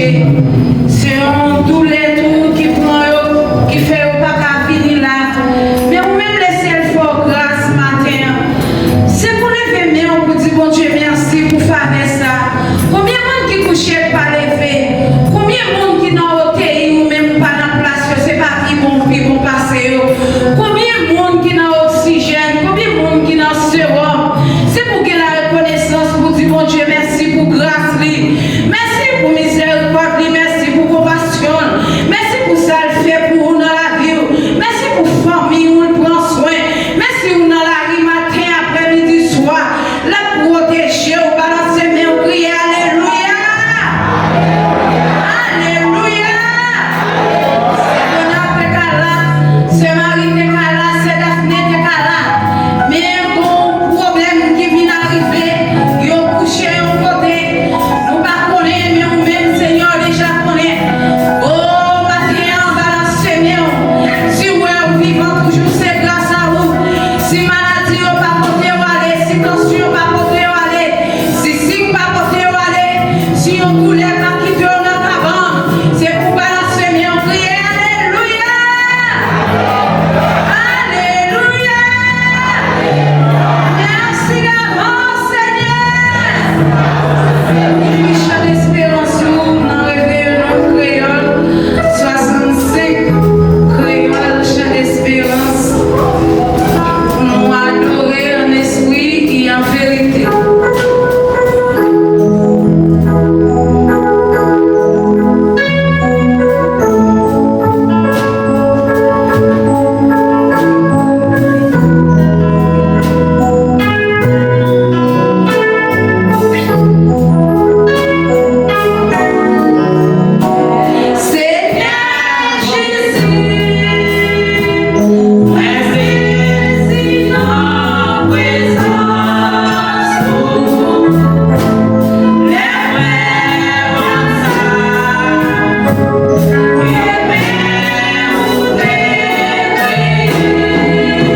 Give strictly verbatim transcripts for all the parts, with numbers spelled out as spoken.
Se yon doulè tou ki pran yo, ki fè yo pa ka vini la. Men ou menm, Lesyèl fè w gras maten an. Se pou leve men w pou di Bondye mèsi pou favè sa. Konbyen moun ki kouche k pa leve? Konbyen moun ki nan O T I ou menm ou pa nan plas yo, se pa pi bon, pi bon pase yo? Konbyen moun ki nan oksijèn? Konbyen moun ki nan sewòm? Se pou gen larekonesans pou di Bondye mèsi pou gras li. Mèsi pou mizèrikòd li, mèsi pou konpasyon l. Mèsi pou sa l fè pou ou nan lavi w. Mèsi pou fanmi w l pran swen. Mèsi ou nan lari maten, aprèmidi, swa. L ap pwoteje w, balanse men w, kriye alelouya! Alelouya! Sè Donald te ka la, sè Marie te ka la, sè Daphné te ka la. Men gon pwoblèm ki vin arive, yo kouche yon kote. Nou pa konnen, men ou menm, Senyè, w deja konnen. O, maten an, balanse men w. Si w wè w vivan toujou, se gras a ou. Si maladi yo pa pote w ale, si tansyon pa pote w ale, si sik pa pote w ale, si yon doulè pa kite w nan kabann, se pou balanse men w, kriye, alelouya! Alelouya! Mèsi davans, Senyè! Epi chan desperans ou nan reveye nou, kreyòl swasannsenk, kreyòl chan desperans. Pou nou adore an espri e an verite. Senyè Jezi, mwen sezi nan prezans ou. Lè mwen panse,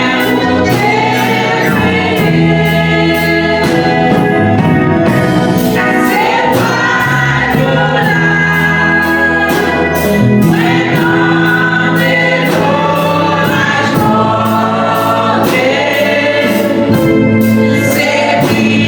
kenbe ou te kreye. Se pwa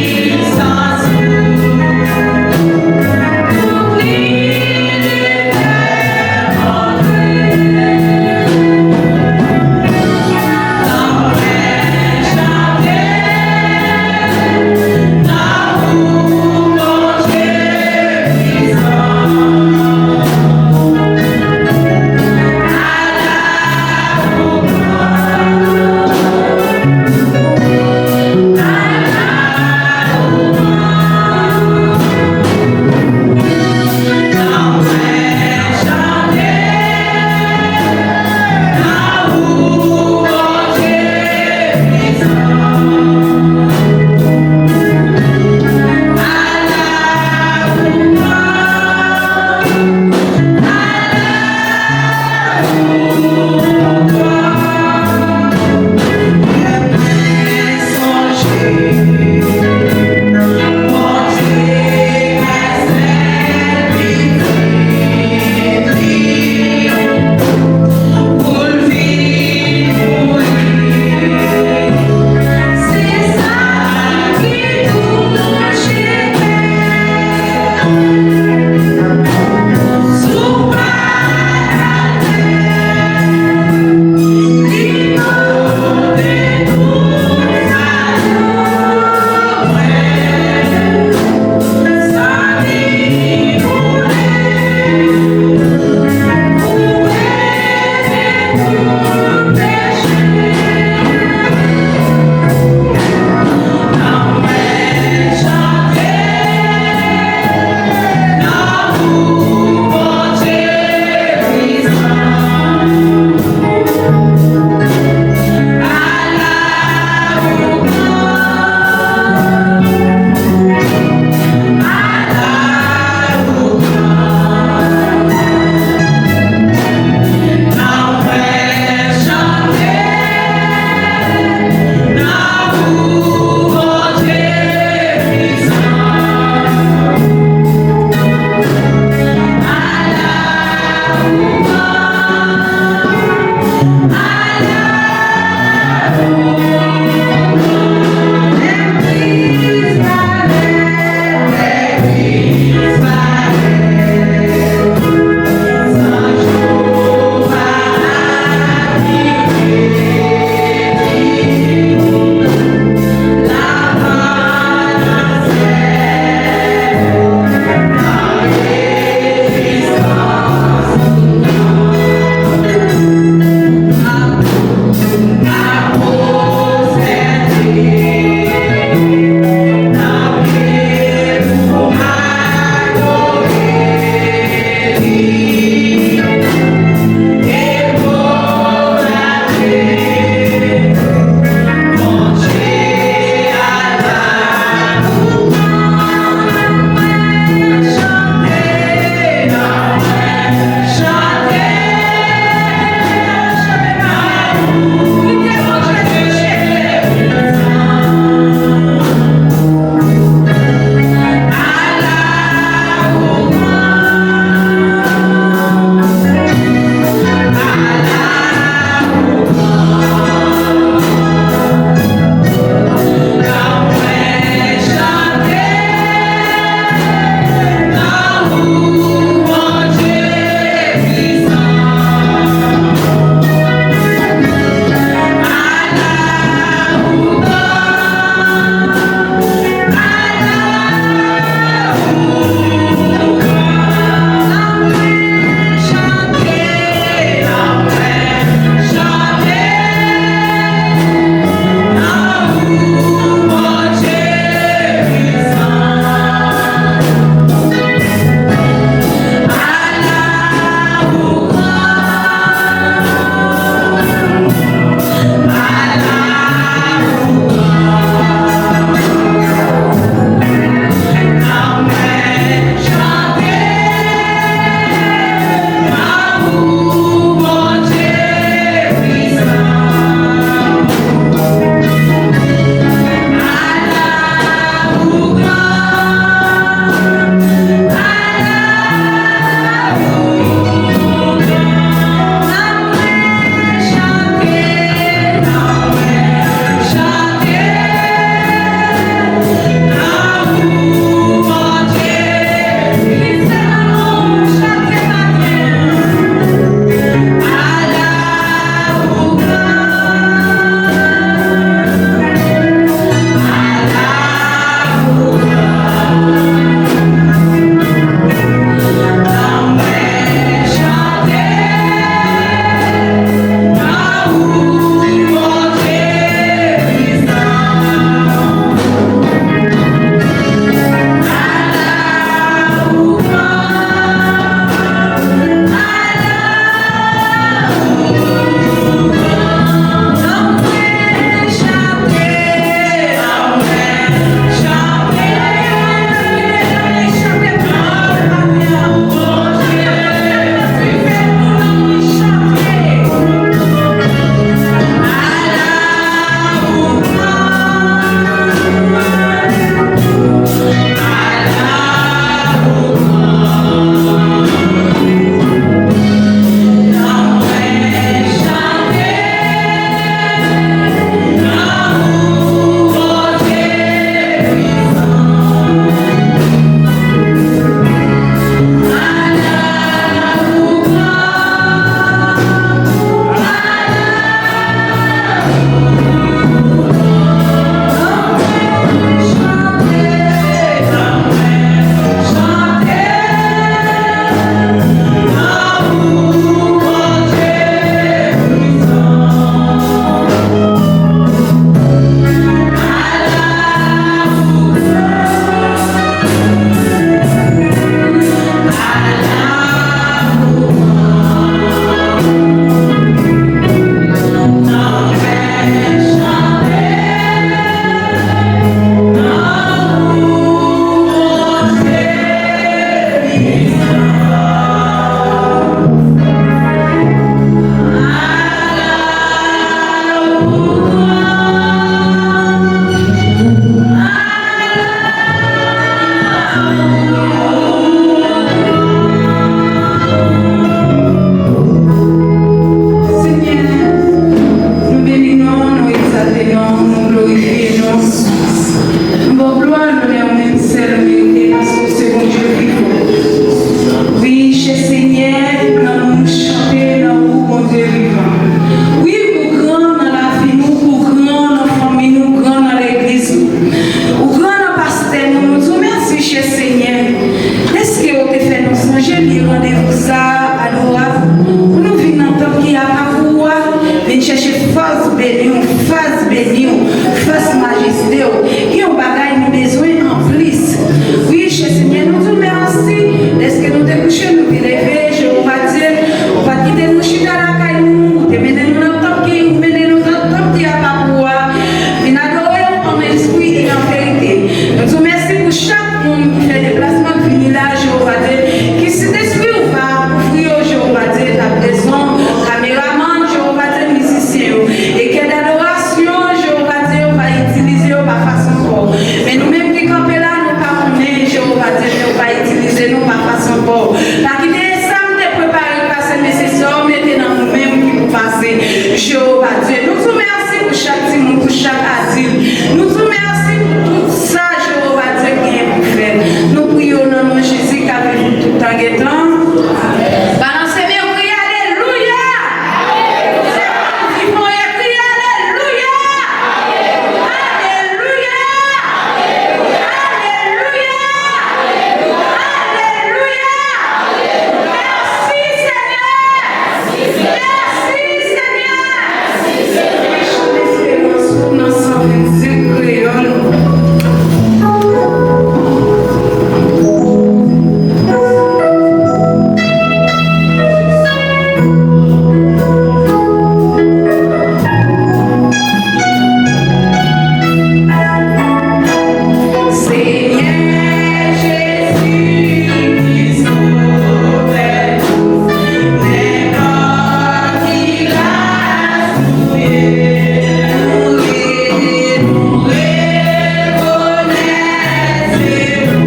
Chèche li randevou sa a adorab pou nou vin nan tanp ki apa pou ou a, vin chèche fas beni w, fas beni w, fas majeste w. Gen yon bagay nou bezwen anplis. Wi, chè Senyè, nou di w mèsi dèske nou te kouche, nou te leve, Jewova Dye, ou pa t kite nou chita lakay nou, ou te mennen nou nan tanp ki, ou mennen nou nan tanp ki apa pou ou a, vin adore w an espri e an verite. Nou di w mèsi pou chak moun ki fè deplasman, k vini la, Jewova Dye, ki Sentespri w va kouvri yo, Jewova Dye, k ap dezonn kameramann, Jewova Dye, mizisyen yo, ekip dadorasyon, Jewova Dye, w va itilize yo pa fason pa w. Men nou menm ki kanpe la, nou pa konnen, Jewova Dye, men w va itilize nou pa fason pa w. Pa kite sa m te prepare pase, men se sa w mete nan nou menm ki pou pase. Jewova Dye, nou di w mèsi pou chak timoun, pou chak adilt. Nou di w mèsi pou tout sa Jewova Dye genyen pou fè. Nou priye w nan non Jezi k ap viv pou tout tan gen tan. Balanse men w, kriye alelouya! Di fon e kriye alelouya! Alelouya! Alelouya! Alelouya! Mèsi, Senyè! Mèsi, Senyè! Chante Esperans ou nan san vennsenk kreyòl. Senyè Jezi ki Sovè nou, nenpòt ki ras nou ye, nou ye, nou rekonèt se ou ki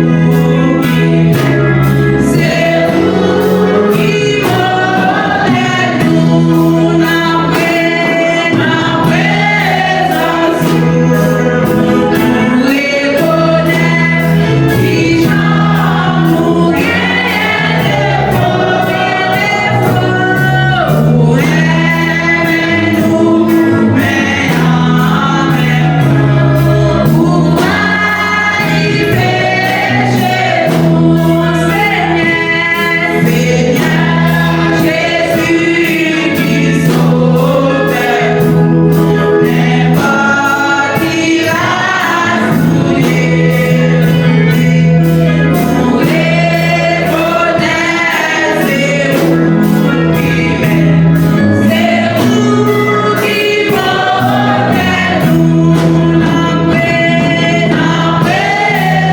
mèt, se ou ki modèl nou, n ap rele nan prezans ou, nou rekonèt kijan nou genyen defo, defo, ou renmen nou, men an menm tan ou rayi peche nou, Senyè. Senyè Jezi ki Sovè nou, nenpòt ki ras nou ye, nou rekonèt se ou ki mèt, se ou ki modèl nou, n ap rele nan prezans ou, nou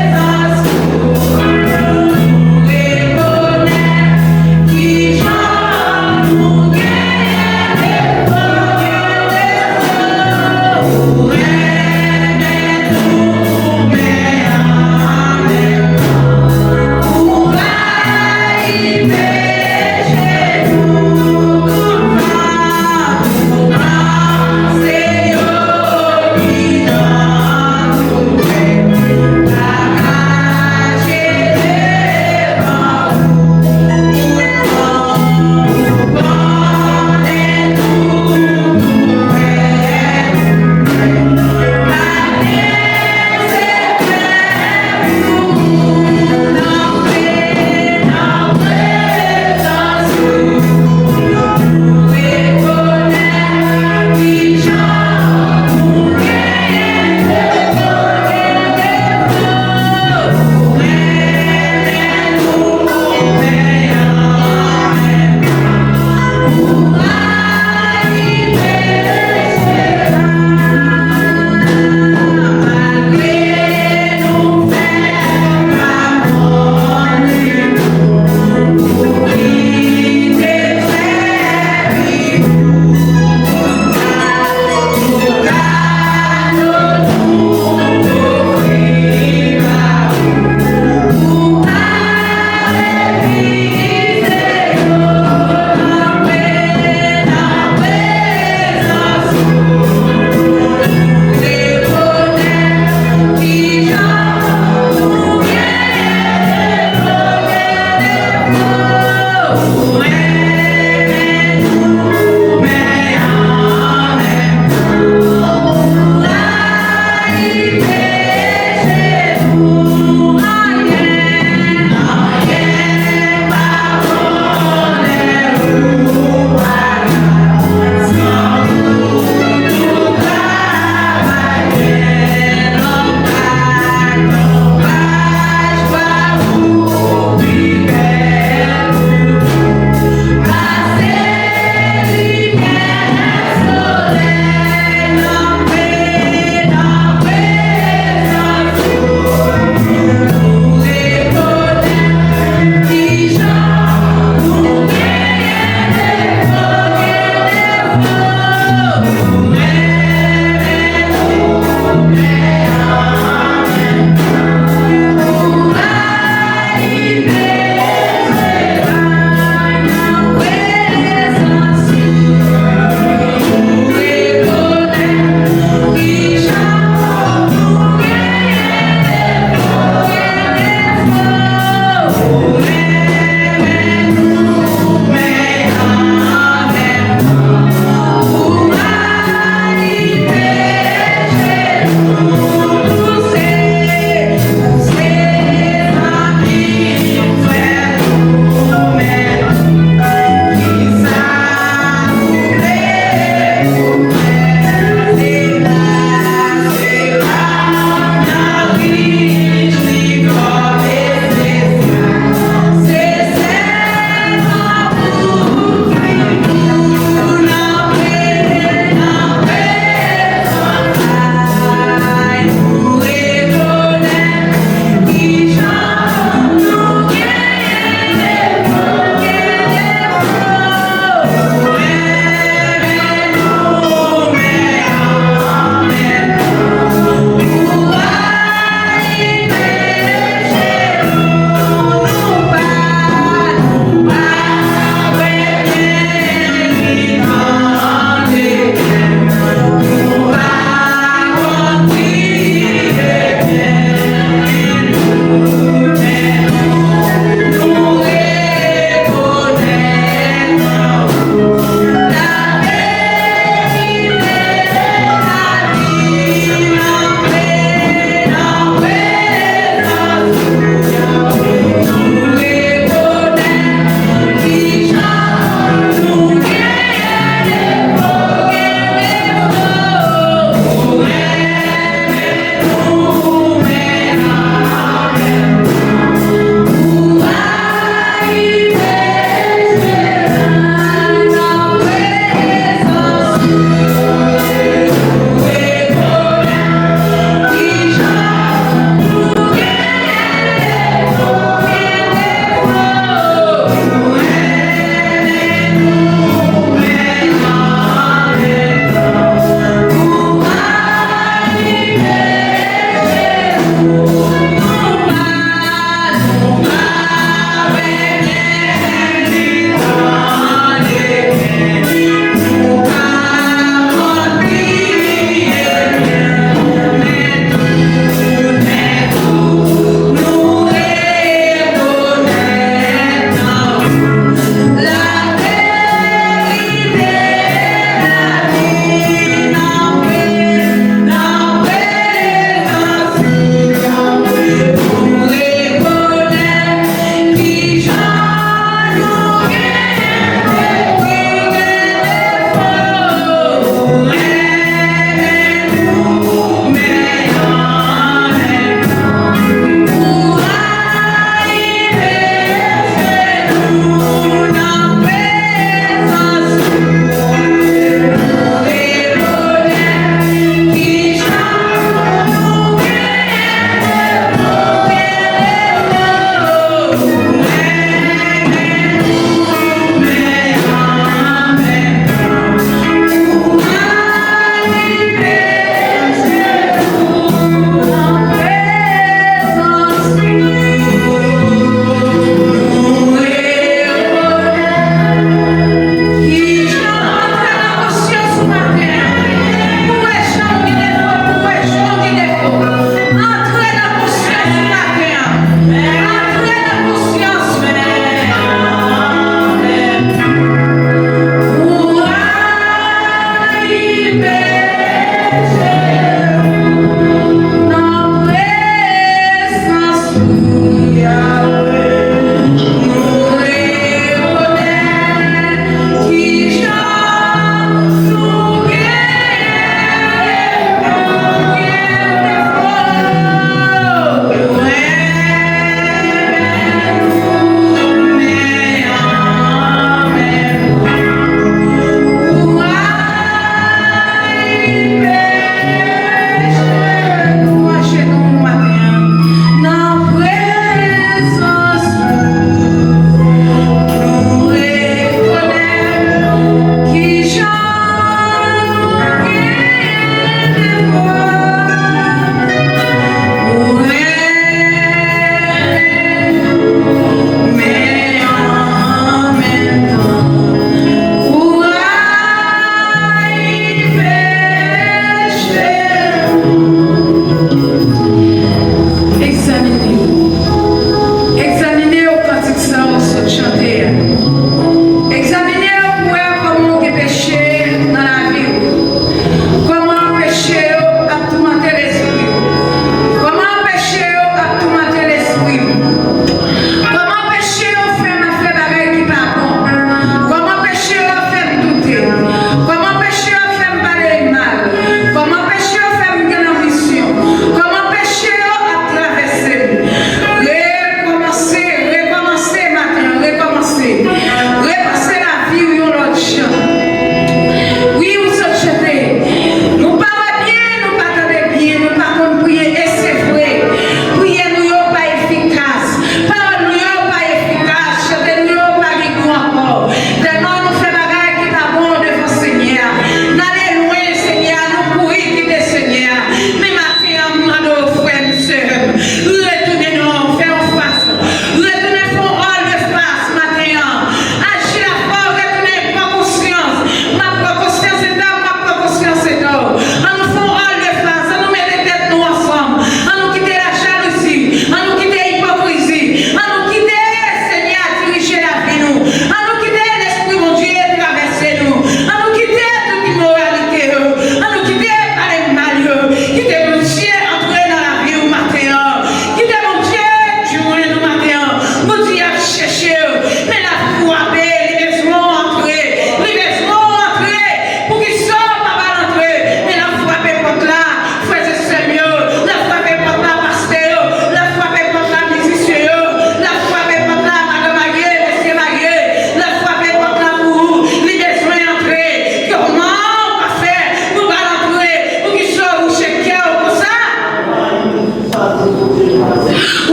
rekonèt kijan nou genyen defo, genyen defo, ou renmen nou, men an menm tan ou rayi peche nou, tout tan nou panse yo ki nan nou.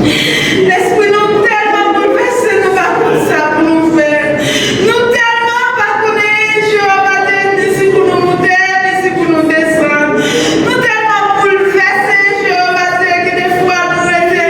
Lespri nou tèlman boulvèse, nou pa konn sa pou nou fè. Nou tèlman pa konnen, Jewova Dye, ni si pou nou moute, ni si pou nou desann. Nou tèlman boulvèse, Jewova Dye, ki defwa nou rete,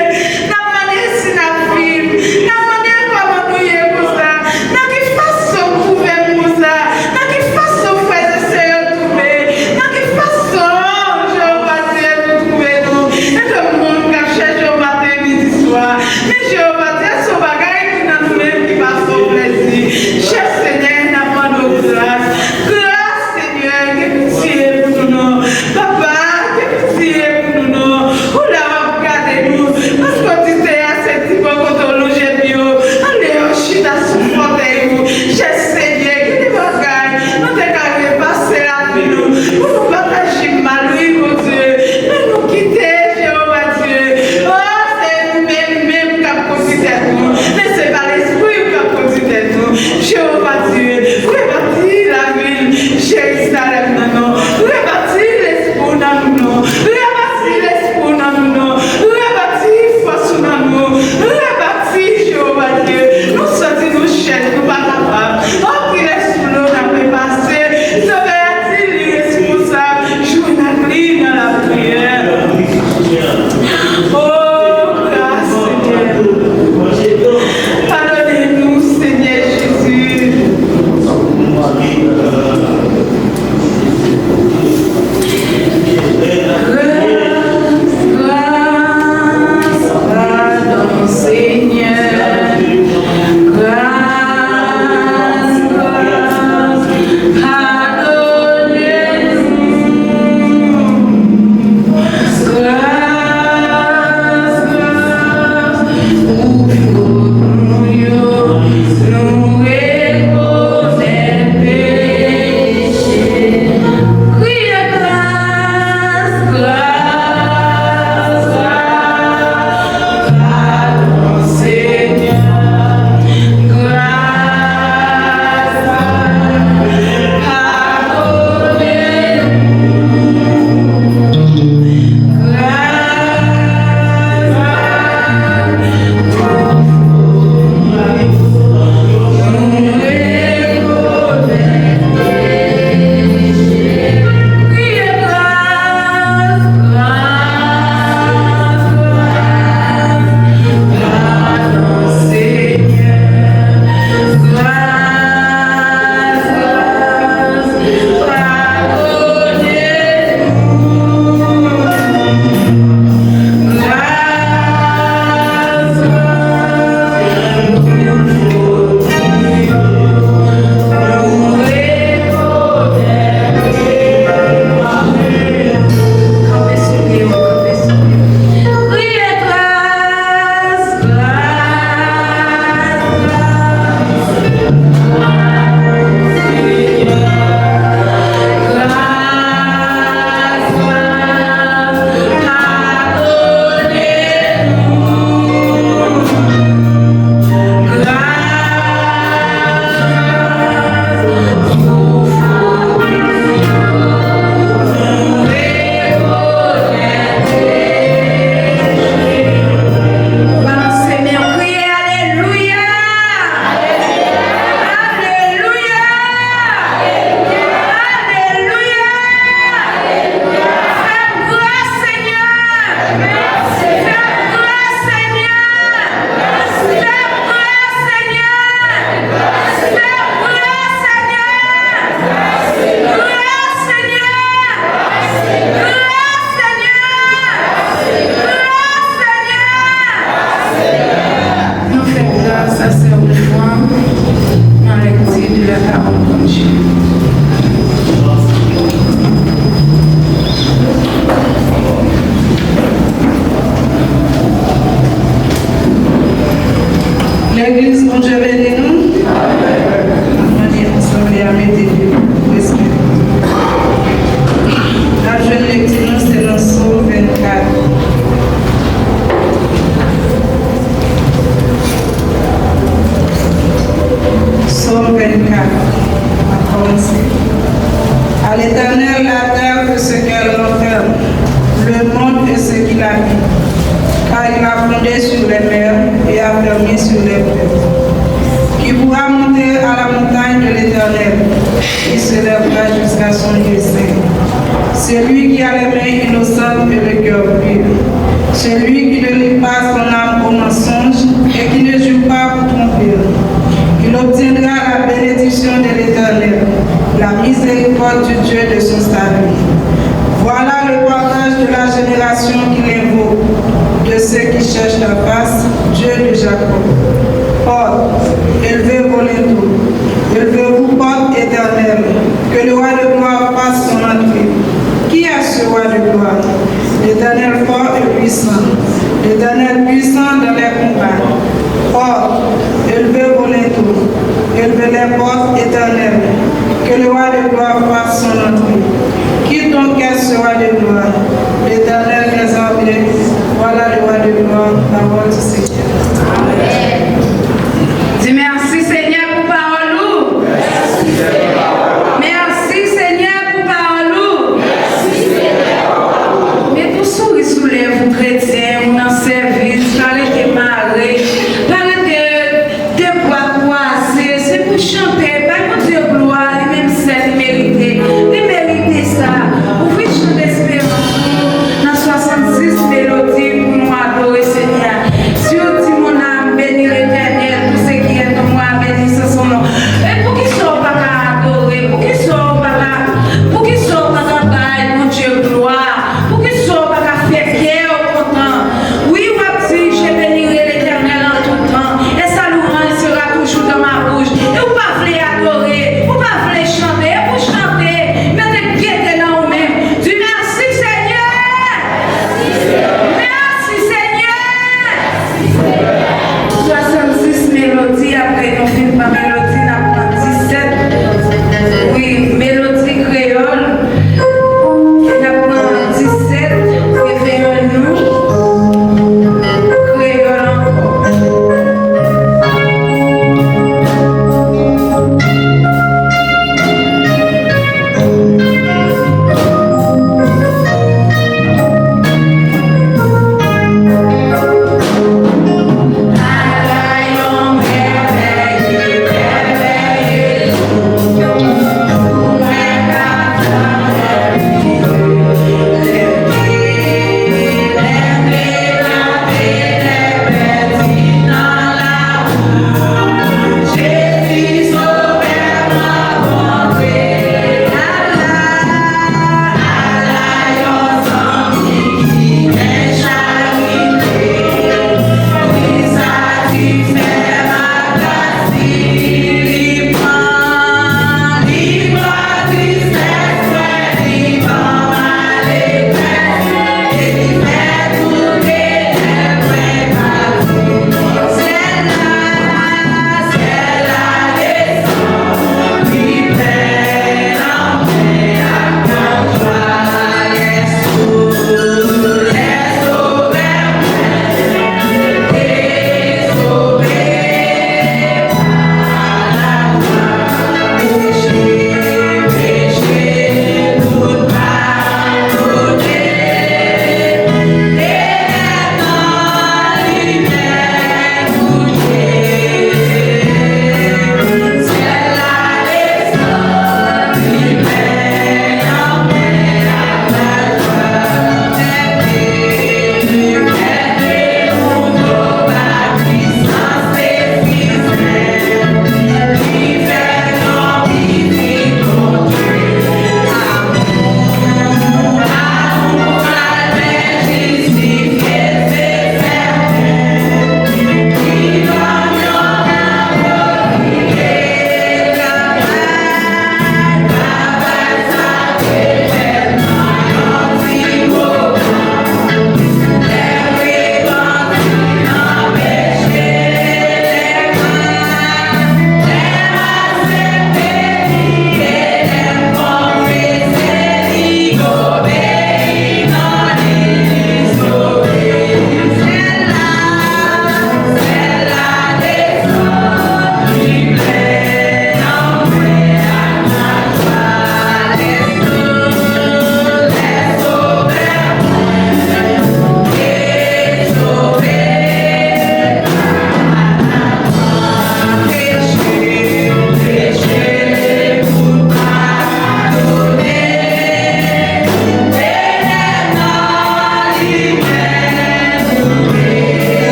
n ap mande si n ap viv. N ap mande kòman nou ye konsa. Nan ki fason w twouve m konsa? Nan ki fason frè e sè yo twouve? Nan ki fason, Jewova Dye, nou twouve nou? Etan moun k ap chèche w maten, midi, swa. Men Jewova Dye, se yon bagay ki nan nou menm ki pa fè w plezi. Chè Senyè, n ap mande w gras. Gras, Senyè, gen pitye pou nou non. Papa, gen pitye pou nou non. Ou la w ap gade nou. Paske w di tè a se ti bò kote w lonje pye w. Anlè yo chita sou fòtèy ou. Chè Senyè, gen de bagay nou te ka repase lavi nou. Pou nou pa ta jim mal, wi, Bondye. Men nou kite Jewova Dye. O, se nou menm menm k ap kondui tèt nou. Men se pa lespri w k ap kondui tèt nou. Jewova Dye, rebati lavil Jerizalèm nan non. Rebati lespri w nan nou non. Rebati lespri w nan nou non. Rebati fòs ou nan nou. Rebati, Jewova Dye. Nou santi nou chèch, nou pa kapab. O, kilès flou n ap repase. Sovè a di li responsab. Jwenn ak li nan lapriyè. O, gras, Senyè. Padone nou, Senyè Jezi. Gras, gras, padon, Senyè. Gras, gras, padone nou. Gras. Qui pourra monter à la montagne de l'Éternel, qui s'élèvera jusqu'à son lieu saint? Celui qui a les mains innocentes et le cœur pur, celui qui ne lie pas son âme au mensonge et qui ne jure pas pour tromper, il obtiendra la bénédiction de l'Éternel, la miséricorde du Dieu de son salut. Voilà le partage de la génération qui l'invoque, de ceux qui cherchent ta face, Dieu de Jacob. Portes, élevez vos linteaux, élevez-vous, portes éternelles, que le roi de gloire fasse son entrée. Qui est ce roi de gloire? L'Éternel fort et puissant, l'Éternel puissant dans les combats. Portes, élevez vos linteaux, élevez les portes éternelles, que le roi de gloire fasse son entrée. Qui donc est ce roi de gloire? L'Éternel des armées, voilà le roi de gloire, parole du Seigneur. Di mèsi Senyè pou pawòl ou. Mèsi Senyè pou pawòl ou. Met yon souri sou lèv ou kretyen, ou nan sèvis, pa rete mare, pa rete de bra kwaze, se pou chante, bay Bondye glwa, li menm sèl li merite, li merite sa. Ouvri chan desperans ou nan swasannsis melodi.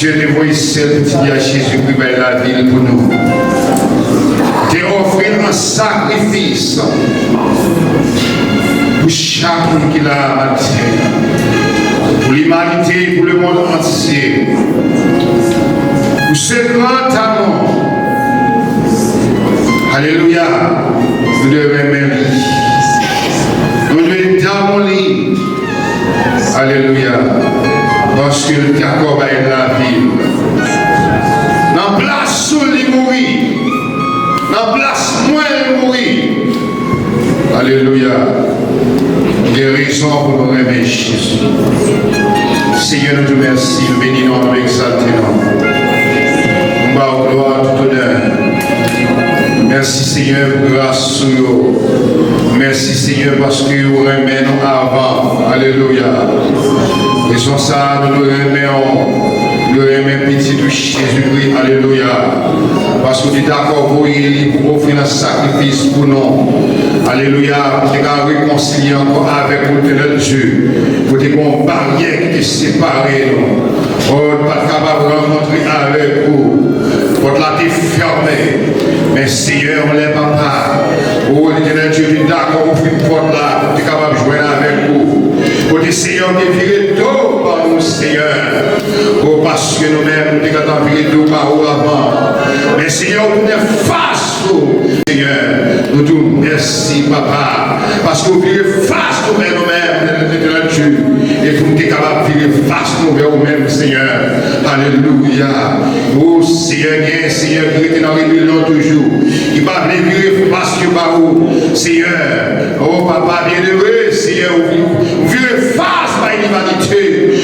Bondye te voye sèl Pitit li a Jezikri bay lavi l pou nou. Te ofri l an sakrifis pou chak moun ki la maten, pou limanite, pou lemonn antye, pou se gran amou. Alelouya! Nou dwe renmen li. Nou dwe damou li. Alelouya. Paske l dakò bay lavi l. Nan plas ou li mouri. Nan plas mwen li mouri. Alelouya. Gen rezon pou nou renmen Jezi. Senyè, nou di w mèsi, nou beni non w, nou egzalte non w. Nou ba w glwa, tout onè. Mèsi, Senyè, pou gras ou yo. Mèsi, Senyè, paske ou renmen nou avan. Alelouya. Rezon sa a, nou dwe renmen w. Nou renmen Pitit ou Jezikri. Alelouya. Paske w te dakò voye li pou ofri nan sakrifis pou nou. Alelouya. Pou te ka rekonsilye ankò avèk ou, Letènèl Dye. Pou te gen yon baryè ki te separe nou. Oh, nou pa t kapab rankontre avèk ou. Pòt la te fèmen. Men Senyè, yon lè papa, oh, Letènèl Dye, te dakò ofri pòt la pou te kapab jwenn avèk ou. Kote Senyè, ou te vire do ban nou, Senyè. Oh, paske nou menm, nou te gentan vire do ba ou avan. Men Senyè, ou tounen fas ou, Senyè. Nou di w mèsi, papa, paske ou vire fas ou vè nou menm, Letènèl Dye, e pou nou te kapab vire fas nou vè ou menm, Senyè. Alelouya. O Senyè, gen Senyè ki rete nan rebelyon toujou, ki pa vle vire fas yo ba ou, Senyè. O Papa byeneme, Senyè, ou, ou vire fas bay limanite.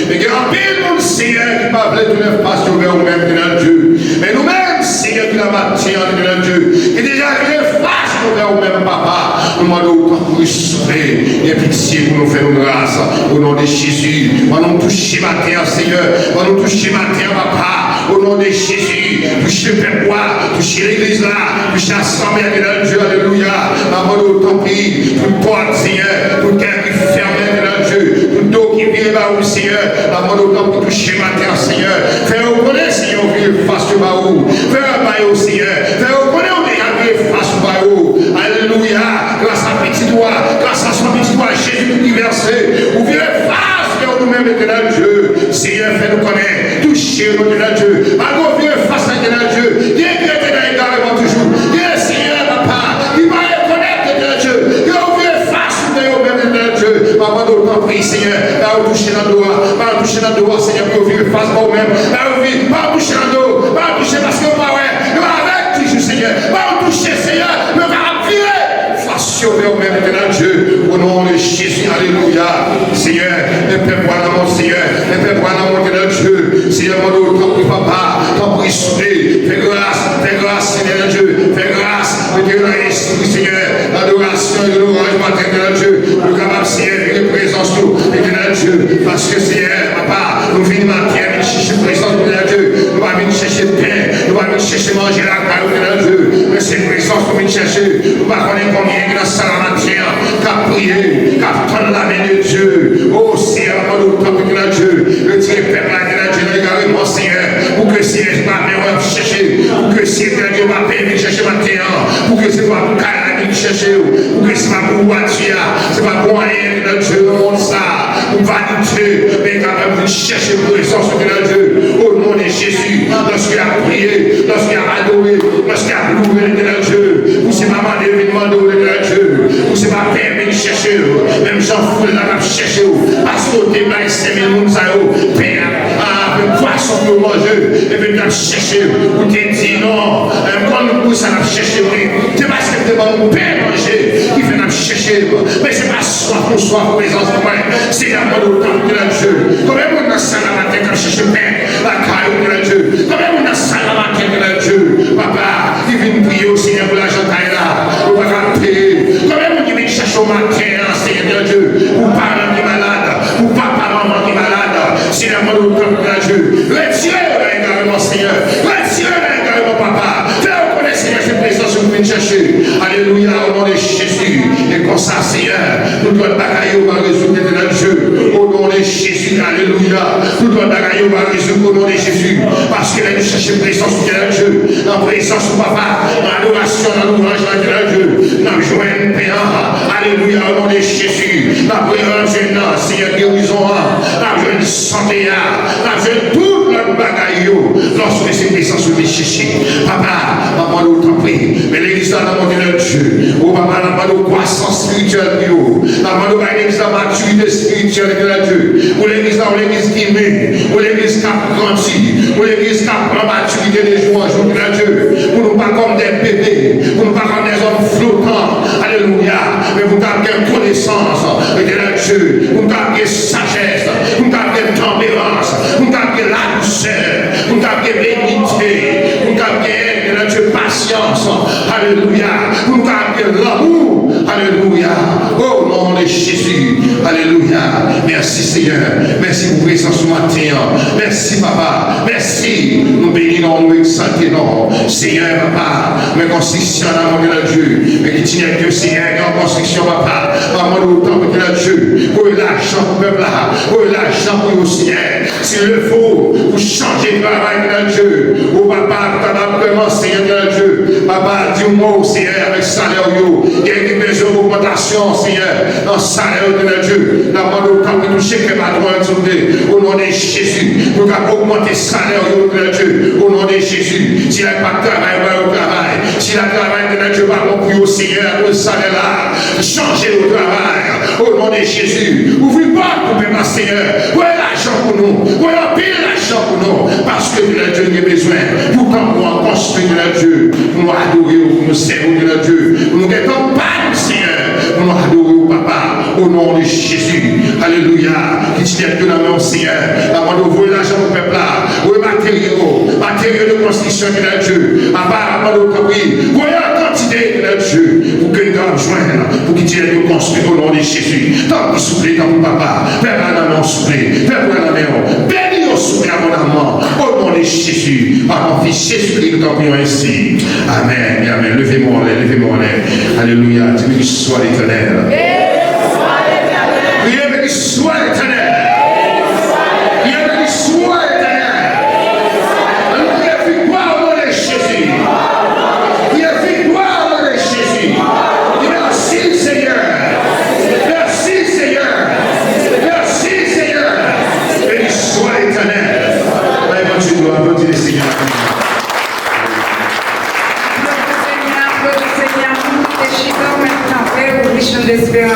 Men gen anpil moun, Senyè, ki pa vle tounen fas yo vè ou menm, Letènèl Dye. Men nou menm, Senyè, ki la maten an, Letènèl Dye, ki deja vire fas nou vè ou menm, Papa, nou mande w tanpri, souple, gen pitye pou nou, fè nou gras. O non de Jezi, ban nou touche maten an, Senyè. Ban nou touche maten an, Papa. O non de Jezi, touche pèp ou a, touche legliz la, touche asanble a, Letènèl Dye, alelouya. N ap mande w tanpri, tout pòt, Senyè, tout kè ki fèmen, Letènèl Dye, tout do ki vire ba ou, Senyè, n ap mande w tanpri touche maten an, Senyè. Fè yo konnen, Senyè, ou vire fas yo ba ou. Fè yo ba yo, Senyè. Fè yo konnen ou deja vire fas ou ba yo. Alelouya. Gras a pitit ou a, gras a san pitit ou a, Jezi ki vèse, ou vire fas vè nou menm, Letènèl Dye. Senyè, fè nou konnen, touche nou, Letènèl Dye. Malgre w vire fas la, Letènèl Dye, gen ki rete nan egareman toujou. Gen, Senyè, papa, ki pa rekonèt, Letènèl Dye, ke w vire fas vè yo menm, Letènèl Dye. Papa, nou tanpri, Senyè, ba yo touche nan do a, ba yo touche nan do a, Senyè, pou yo vire fas ba ou menm. Ba yo vire, ba yo touche nan do, ba yo touche paske yo pa wè, yo avèg toujou, Senyè. Ba yo touche, Senyè, pou yo kapab vire fas yo vè ou menm, Letènèl Dye. O non de Jezi, alelouya. Senyè, men pèp ou a nan men w, Senyè. Men pèp ou a nan men w, Letènèl Dye. Senyè, mande w tanpri, papa, tanpri, souple, fè gras, fè gras, Letènèl Dye, fè gras, mete yo nan espri, Senyè, adorasyon e louwanj maten, Letènèl Dye. Nou kapab, Senyè, vire prezans nou, Letènèl Dye, paske, Senyè, papa, nou vin maten an, vin chèche prezans ou, Letèl Dye. Nou pa vin chèche pen, nou pa vin chèche manje lakay ou, Letèl Dye. Men se prezans nou vin chèche. Nou pa konnen konbyen ki nan sal la maten an, k ap priye, k ap tann lamen de Dye. O Senyè, mande w tanpri, Letèl Dye, retire pèp la, Letèl Dye, nan egareman, Senyè. Pou ke, Senyè, se pa men w ap chèche. Pou ke, Senyè, Letèl Dye, pa pen vin chèche maten an. Pou ke se pa pou kay la vin chèche w. Pou ke se pa pou vwati a. Se pa pou anyen, Letèl Dye, nan mond sa a. Pou vanite, men kapab vin chèche prezans ou, Letèl Dye. O non de Jezi, lòske y ap priye, lòske y ap adore, lòske y ap louwe, Letènèl Dye, pou se pa mande yo vin mande w, Letènèl Dye, pou se pa pen vin chèche yo, menm jan foul la t ap chèche w, paske w te bay senk mil moun sa yo pen ak, ak pwason pou yo manje, epi yo t ap chèche w, ou te di non, m konn pou sa n ap chèche mwen, se paske m te ban nou pen manje ki fè n ap chèche m, men se pa swaf nou swaf prezans mwen. Senyè, mande w tanpri, Letènèl Dye. Konbyen moun nan sal la maten k ap chèche pen lakay ou, Letènèl Dye? Konbyen moun nan sal la maten, Letènèl Dye, papa, ki vin priye w, Senyè, pou lajan kay la, ou pa ka peye? Konbyen moun ki vin chèche w maten an, Senyè, Letènèl Dye, pou paran ki malad, pou papa, manman ki malad? Senyè, mande w tanpri, Letènèl Dye, retire yo nan egareman, Senyè. Retire yo nan egareman, papa. Fè yo konnen, Senyè, se prezans ou vin chèche. Alelouya, o non de Jezi. E konsa, Senyè, tout lòt bagay yo va rezoud, Letènèl Dye. O non de Jezi, alelouya. Tout lòt bagay Yo va rezoud o non de Jezi. Paske lè nou chèche prezans ou, Etènèl Dye, nan prezans ou, papa, nan adorasyon, nan louwanj, nan Etènèl Dye, n ap jwenn pen an. Alelouya, o non de Jezi. N ap jwenn jèn nan, Senyè, gerizon an. N ap jwenn sante a. N ap jwenn tout lòt bagay yo. Lòske se prezans ou nou chèche. Papa, m ap mande w tanpri. Men legliz la nan men w, Etènèl Dye. O papa, n ap mande w kwasans espirityèl pou yo. N ap mande w bay legliz la matirite espirityèl, Etènèl Dye. Pou legliz la, yon legliz ki mi. Yon legliz k ap grandi. Yon legliz k ap pran matirite de jou an jou, Etènèl Dye. Pou nou pa kòm de bebe. Pou nou pa kòm de zòm flotan. Alelouya. Men pou n ka gen konesans, Etènèl Dye. Pou n ka gen sajès. Pou n ka gen tanperans. Pou n ka gen ladousè. Pou n ka gen benite. Pou n ka gen, Etènèl Dye, pasyans. Alelouya. Pou n ka gen lanmou. Alelouya. O non de Jezi. Alelouya. Mèsi, Senyè. Mèsi pou prezans ou maten an. Mèsi, papa. Mèsi. Nou beni non, nou egzalte non. Senyè, papa, men konstriksyon nan mwen, Etènèl Dye. Men ki ti nèg yo, Senyè, gen yon konstriksyon, papa. Papa, mwen, nou tanpri, Etènèl Dye. Voye lajan pou pèp la. Voye lajan pou yo, Senyè. Si le fo pou chanje travay, Etènèl Dye. O papa, pou kapab kòmanse, Etènèl Dye. Papa, di yon mo, Senyè, avèk salè yo. Gen ki bezwen ogmantasyon, Senyè, nan salè yo, Etènèl Dye. N ap mande w tanpri touche kè patwon an, silvouplè. O non de Jezi, pou yo ka ogmante salè yo, Etènèl Dye. O non de Jezi, si la pa travay, ba yo travay. Si la travay, Etènèl Dye, pa bon pou yo, Senyè, akoz salè la. Chanje yo travay. O non de Jezi, ouvri pòt pou pèp la, Senyè. Voye lajan pou nou. Voye anpil lajan pou nou. Paske, Etènèl Dye, nou gen bezwen pou tanp ou an konstwi, Etènèl Dye. Pou nou adore w, pou nou sèvi w, Etènèl Dye. Pou nou gen tanp pa nou, Senyè. Pou nou adore w, papa. O non de Jezi. Alelouya. Ki ti nèg yo nan men w, Senyè. N ap mande w voye lajan pou pèp la. Voye materyo. Materyo de konstriksyon, Etènèl Dye. Papa, n ap mande w tanpri. Voye an kantite, Etènèl Dye. Pou ke nou kapab jwenn. Pou ki ti nèg yo konstwi o non de Jezi. Tanpri, souple, tanpri, papa. Pèp la nan men w, souple. Pèp la nan men w. Beni yo, souple, abondamman. O non de Jezi. Papa, fi Jezikri, nou tanpri w ensi. Amèn e amèn. Leve men w anlè, leve men w anlè. Alelouya. Di, beni swa Letènèl. Priye, beni swa Letènèl. Priye, beni swa Letènèl. Ann priye viktwa o non de Jezi. Priye viktwa o non de Jezi. Di, mèsi, Senyè. Mèsi, Senyè. Mèsi, Senyè. Beni swa Letènèl. Bay Bondye glwa, aplodi Lesenyè. Aplodi Senyè, aplodi Senyè. Pou nou kite chita, ou mèt kanpe, ou vle chante espérans.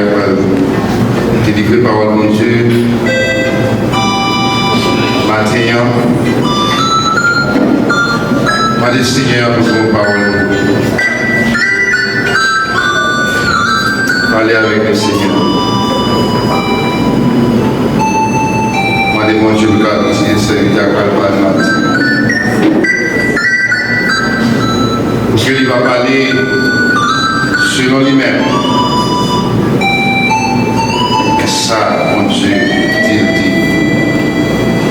Pral delivre pawòl Bondye maten an. Mande Senyè a pou l ban w pawòl li. Pale avèk nou, Senyè. Mande Bondye pou l ka itilize sèvitè a k pral pale maten an. Pou ke li pa pale selon li menm. Men sa Bondye di l di.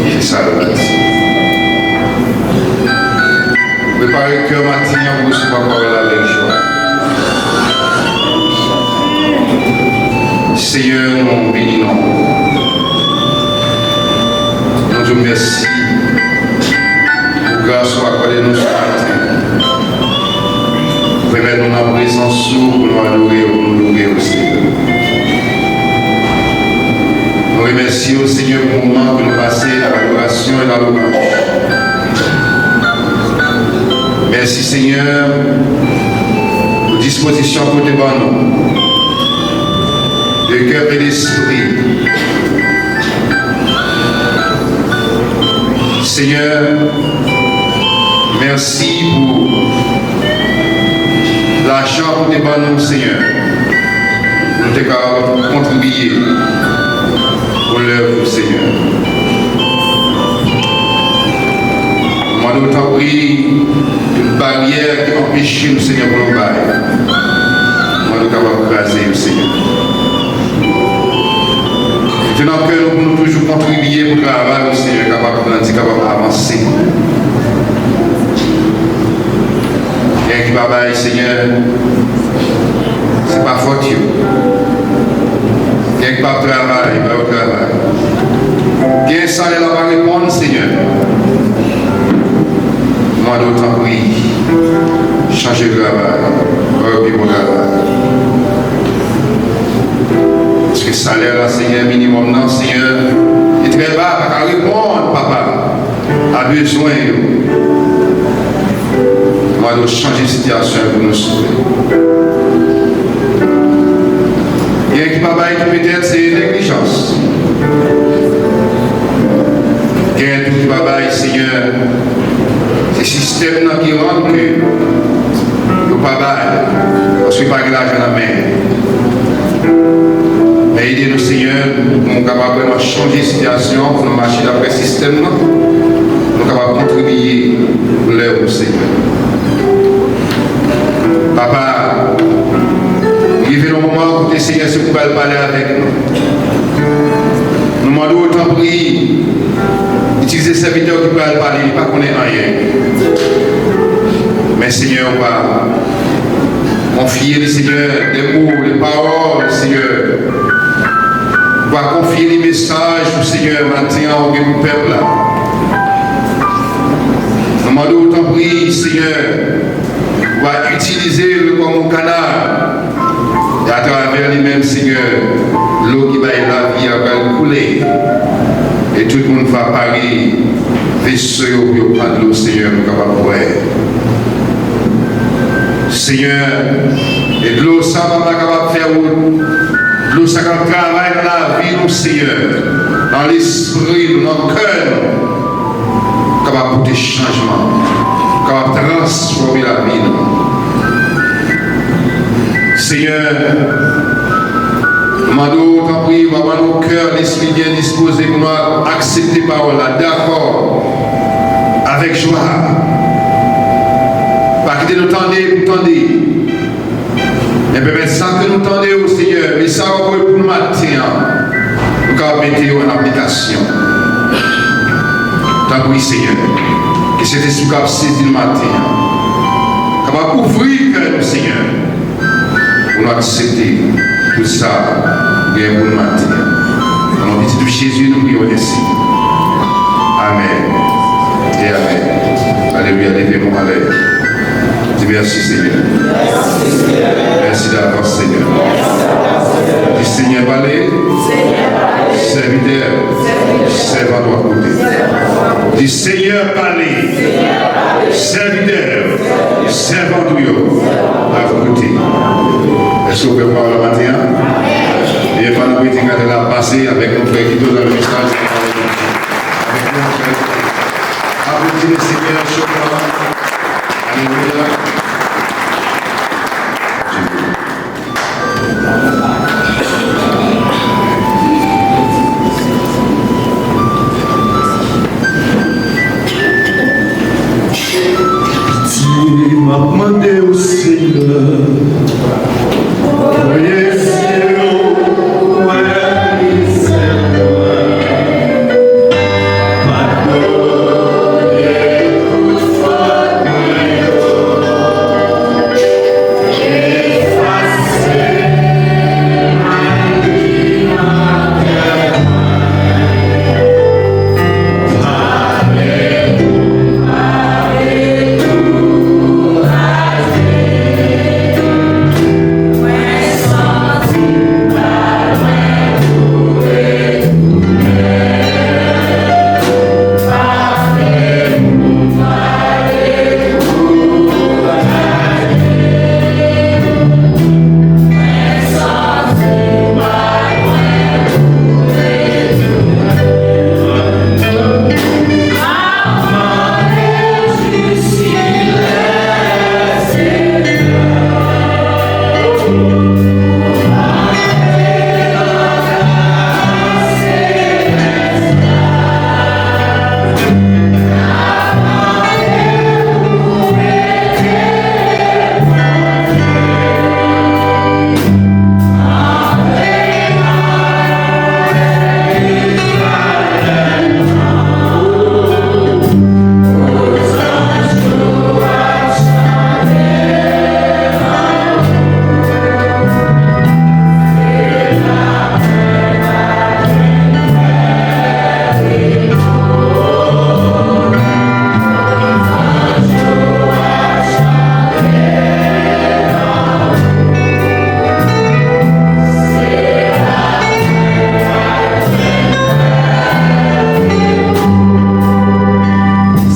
Se sa l va di. Prepare kè w maten an pou resevwa pawòl la avèk jwa. Senyè, nou beni non w. Nou di w mèsi pou gras ou akòde nou sou maten. Ou pèmèt nou nan prezans ou pou nou adore w, pou nou loure w, Senyè. Nou remèsye w, Senyè, pou moman ke nou pase nan adorasyon e nan louwanj. Mèsi, Senyè, pou dispozisyon ke w te ban nou, de kè e lespri. Senyè, mèsi pou lajan ou te ban nou, Senyè, pou nou te kapab kontribiye pou lèv ou, Senyè. Mande w, tanpri, tout baryè ki anpeche nou, Senyè, pou nou bay, mande w kapab kraze yo, Senyè. Mete nan kè nou pou nou toujou kontribiye pou travay ou, Senyè, kapab grandi, kapab avanse. Gen ki pa bay, Senyè, se pa fòt yo. Gen ki p ap travay, ba yo travay. Gen salè la pa reponn, Senyè. Mande w, tanpri, chanje travay, ba yo pi bon travay. Paske salè la, Senyè, minimòm nan, Senyè, li trè ba, pa ka reponn, Papa, a bezwen yo. Mande w chanje sitiyasyon yo pou nou, souple. Gen ki pa bay tou, petèt se neglijans. Gen tou ki pa bay, Senyè, se sistèm nan ki rann ke yo pa bay, paske pa gen lajan nan men. Men ede nou, Senyè, pou nou kapab vrèman chanje sitiyasyon, pou nou mache daprè sistèm nan, pou nou kapab kontribiye pou lèv ou, Senyè. Papa, nou rive nan moman kote, Senyè, se ou ki pral pale avèk nou. Nou mande w, tanpri, itilize sèvitè w ki pral pale, li pa konnen anyen. Men, Senyè, ou va konfye li, Senyè, de mo, de pawòl, Senyè. Ou va konfye li mesaj ou, Senyè, maten an, ou gen pou pèp la. Nou mande w, tanpri, Senyè, ou va itilize l kòm yon kanal. E atravè li menm, Senyè, dlo ki bay lavi a pral koule. E tout moun va pare veso yo pou yo pran dlo, Senyè, pou kapab bwè. Senyè, e dlo sa, Papa, kapab fè wout. Dlo sa kapab travay nan lavi nou, Senyè, nan lespri nou, nan kè nou. Kapab pote chanjman, kapab transfòme lavi nou. Senyè, nou mande w, tanpri, Papa, nou kè, lespri byen dispoze pou nou aksepte pawòl la, dakò, avèk jwa. Pa kite nou tande pou tande. Men pèmèt sa ke nou tande yo, Senyè, mesaj ou voye pou nou maten an, nou kapab mete yo an aplikasyon. Tanpri, Senyè, ke Sentespri w k ap sezi nou maten an kapab ouvri kè nou, Senyè, pou nou aksepte tout sa ou gen pou nou maten an. Nan non pitit ou Jezi, nou priye w ensi. Amèn e amèn. Alelouya, leve men w anlè. Di mèsi, Senyè. Mèsi davans, Senyè. Di, Senyè, pale. Sèvitè, sèvant w ap koute. Di, Senyè, pale. Sèvitè, sèvant ou yo ap koute. Èske w prè pou pawòl la maten an? Ebyen, pandan predikatè la ap pase avèk nou, frè Guido nan le mesaj de pawòl de Dye. Avèk nou, frè. Aplodi le Senyè, cho fò. Alelouya. Pitye, m ap mande w, Senyè, voye zye w wè mizè mwen. Padone tout fòt mwen yo.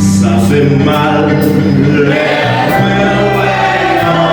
Sa fè m mal lè mwen wè yon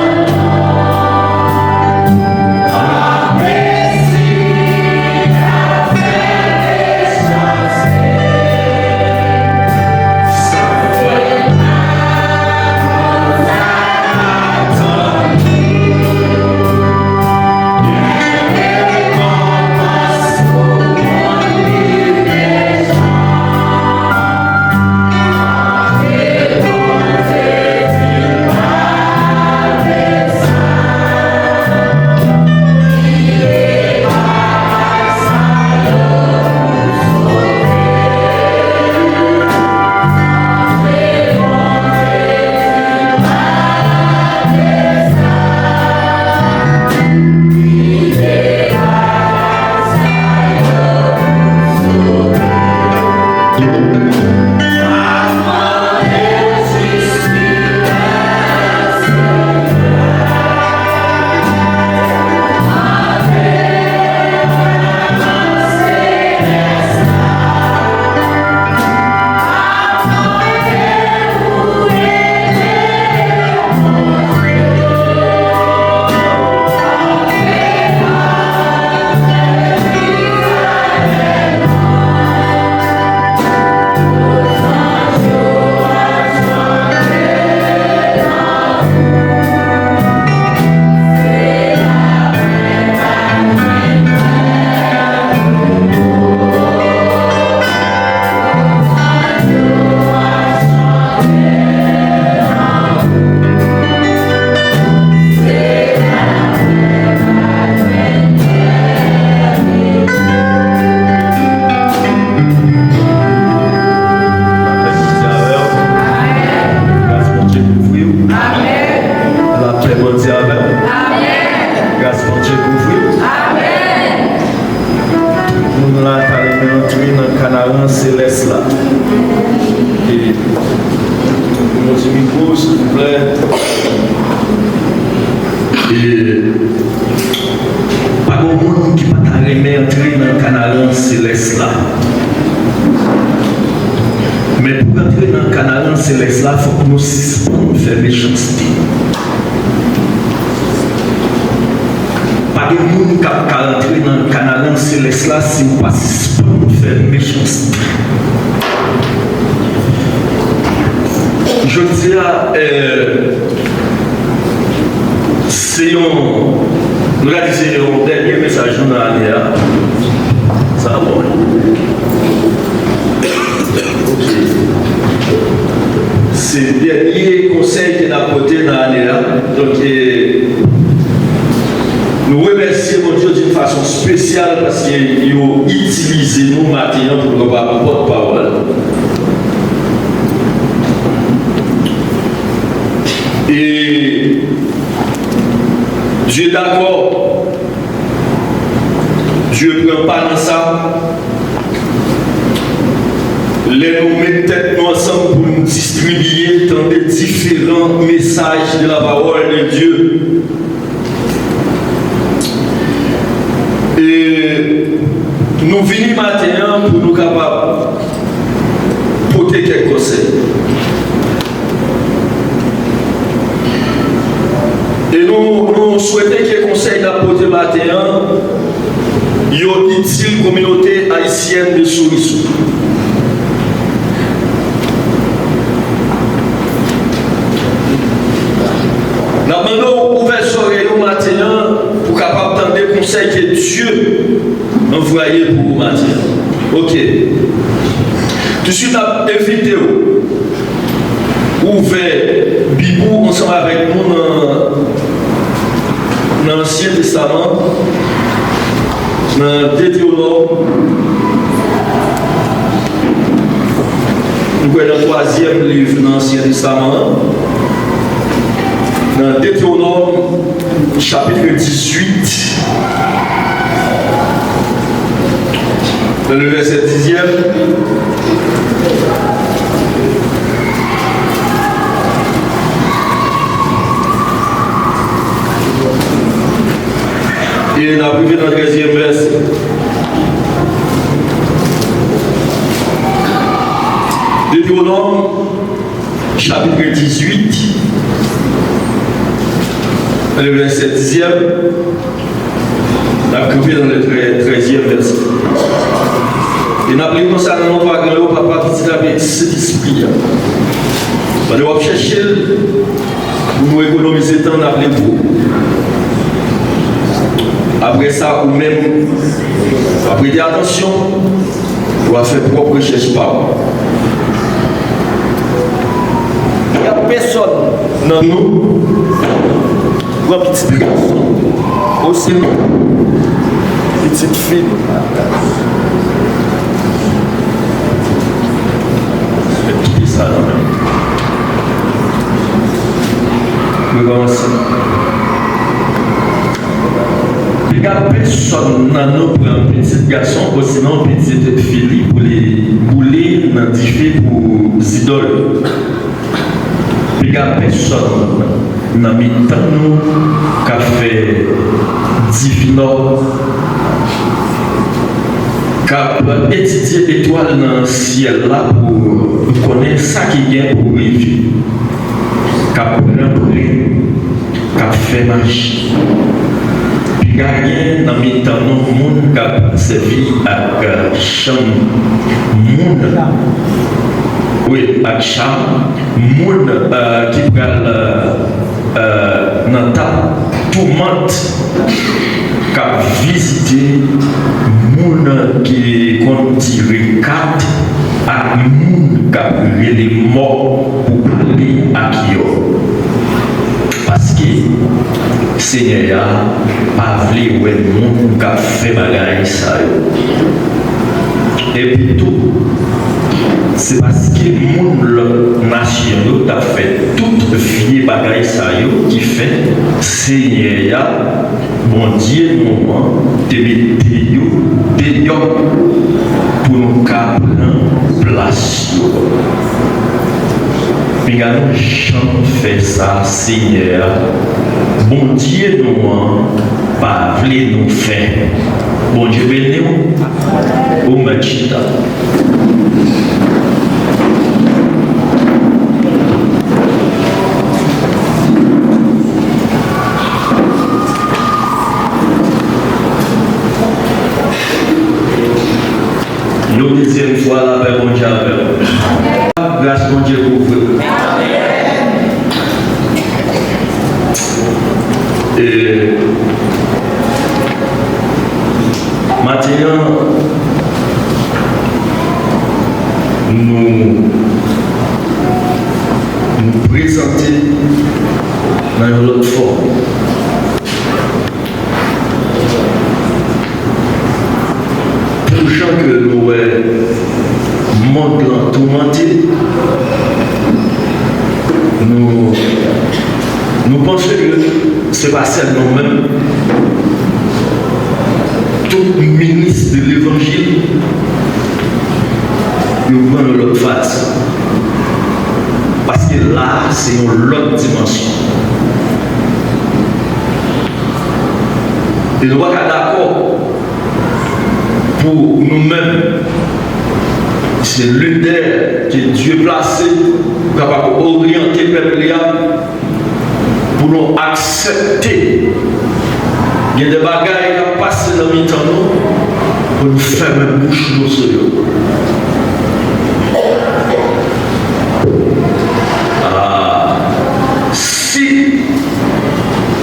Lapè Bondye avè w. Gras Bondye kouvri w. Lapè Bondye avè w. Gras Bondye kouvri w. Tout moun la ta renmen antre nan kanaran selès la. E, pou nou di mikwo, silvouplè. E, pa gen moun ki pa ta renmen antre nan kanaran selès la. Men pou w antre nan Kanaran selès la, fòk nou sispann fè mechanste. Pa gen moun k ap ka rantre nan Kanaran selès la si w pa sispann fè mechanste. Jodi a, eh, se yon, nou ka di se yon dènye mesaj nou nan ane a. Sa bon. Ok. Se dènye konsèy ke n ap pote nan ane a. Donk, eh, nou remèsye Bondye d'une façon spéciale paske yo itilize nou maten an pou nou kapab pòt pawòl. E Dye dakò. Dye pran pa nan sa. Lè nou met tèt nou ansanm pou n distribiye, tande diferan mesaj de la parole de Dieu. E nou vini maten an pou nou kapab pote kèk konsèy. E nou, nou swete ke konsèy n ap pote maten an, yo itil kominote ayisyèn de Souriso. N ap mande w ouvè zòrèy ou maten an pou kapab tande konsèy ke Dye anvwaye pou ou maten an. Ok. Touswit, n ap envite w ouvè Bib ou ansanm avèk nou nan, nan Ansyen Testaman, nan Detewonòm. Nou kwè nan twazyèm liv nan Ansyen Testaman an, nan Detewonòm, chapitre dix-huit, dans le verset dixième. E n ap rive nan trèzyèm vèsè. Detewonòm, chapitre dix-huit, le verset dixième. N ap kanpe nan le trè-, trèzyèm vèsè. E n ap li konsa nan non Papa, Pitit ak Sentespri a. Pandan w ap chèche l, pou nou ekonomize tan, n ap li pou ou. Apre sa, ou menm, w ap prete atansyon, w a fè pwòp rechèch pa w. Y a pèsòn nan nou pran pitit gason, osinon pitit fi nou. Mèt kite sa nan men m. Rekòmanse. Piga pèsòn nan nou pran pitit gason osinon pitit fi li pou li boule nan dife pou zidòl. Piga pèsòn nan mitan nou k ap fè divinò, k ap etidye etwal nan syèl la pou konnen sa ki gen pou rive, k ap pran plen, k ap fè maji. Piga gen nan mitan nou moun k ap sèvi ak chanm moun, wi, ak cham moun, eh, ki pral, eh, nan tab toumant, k ap vizite moun ki konn tire kat ak moun k ap rele mò pou pale ak yo. Paske Senyè a pa vle wè moun k ap fè bagay sa yo. Epi tou, se paske moun lòt nasyon yo t ap fè tout vye bagay sa yo ki fè Senyè a, Bondye nou an, te mete yo deyò pou nou ka pran plas yo. Piga nou janm fè sa Senyè a, Bondye nou an, pa vle nou fè. Bondye beni w. Ou mèt chita. Gras Bondye kouvri w. E, maten an, nou, nou prezante nan yon lòt fòm. Pou jan ke nou wè mond lan toumante, nou, nou panse ke se pa sèl nou menm. Tout minis de levanjil, yo pran yon lòt fason. Paske la a, se yon lòt dimansyon. E nou pa ka dakò pou nou menm, se lidè ke Dye plase pou kapab oryante pèp li a, pou nou aksepte gen de bagay k ap pase nan mitan nou, pou nou fèmen bouch nou sou yo. Ah, si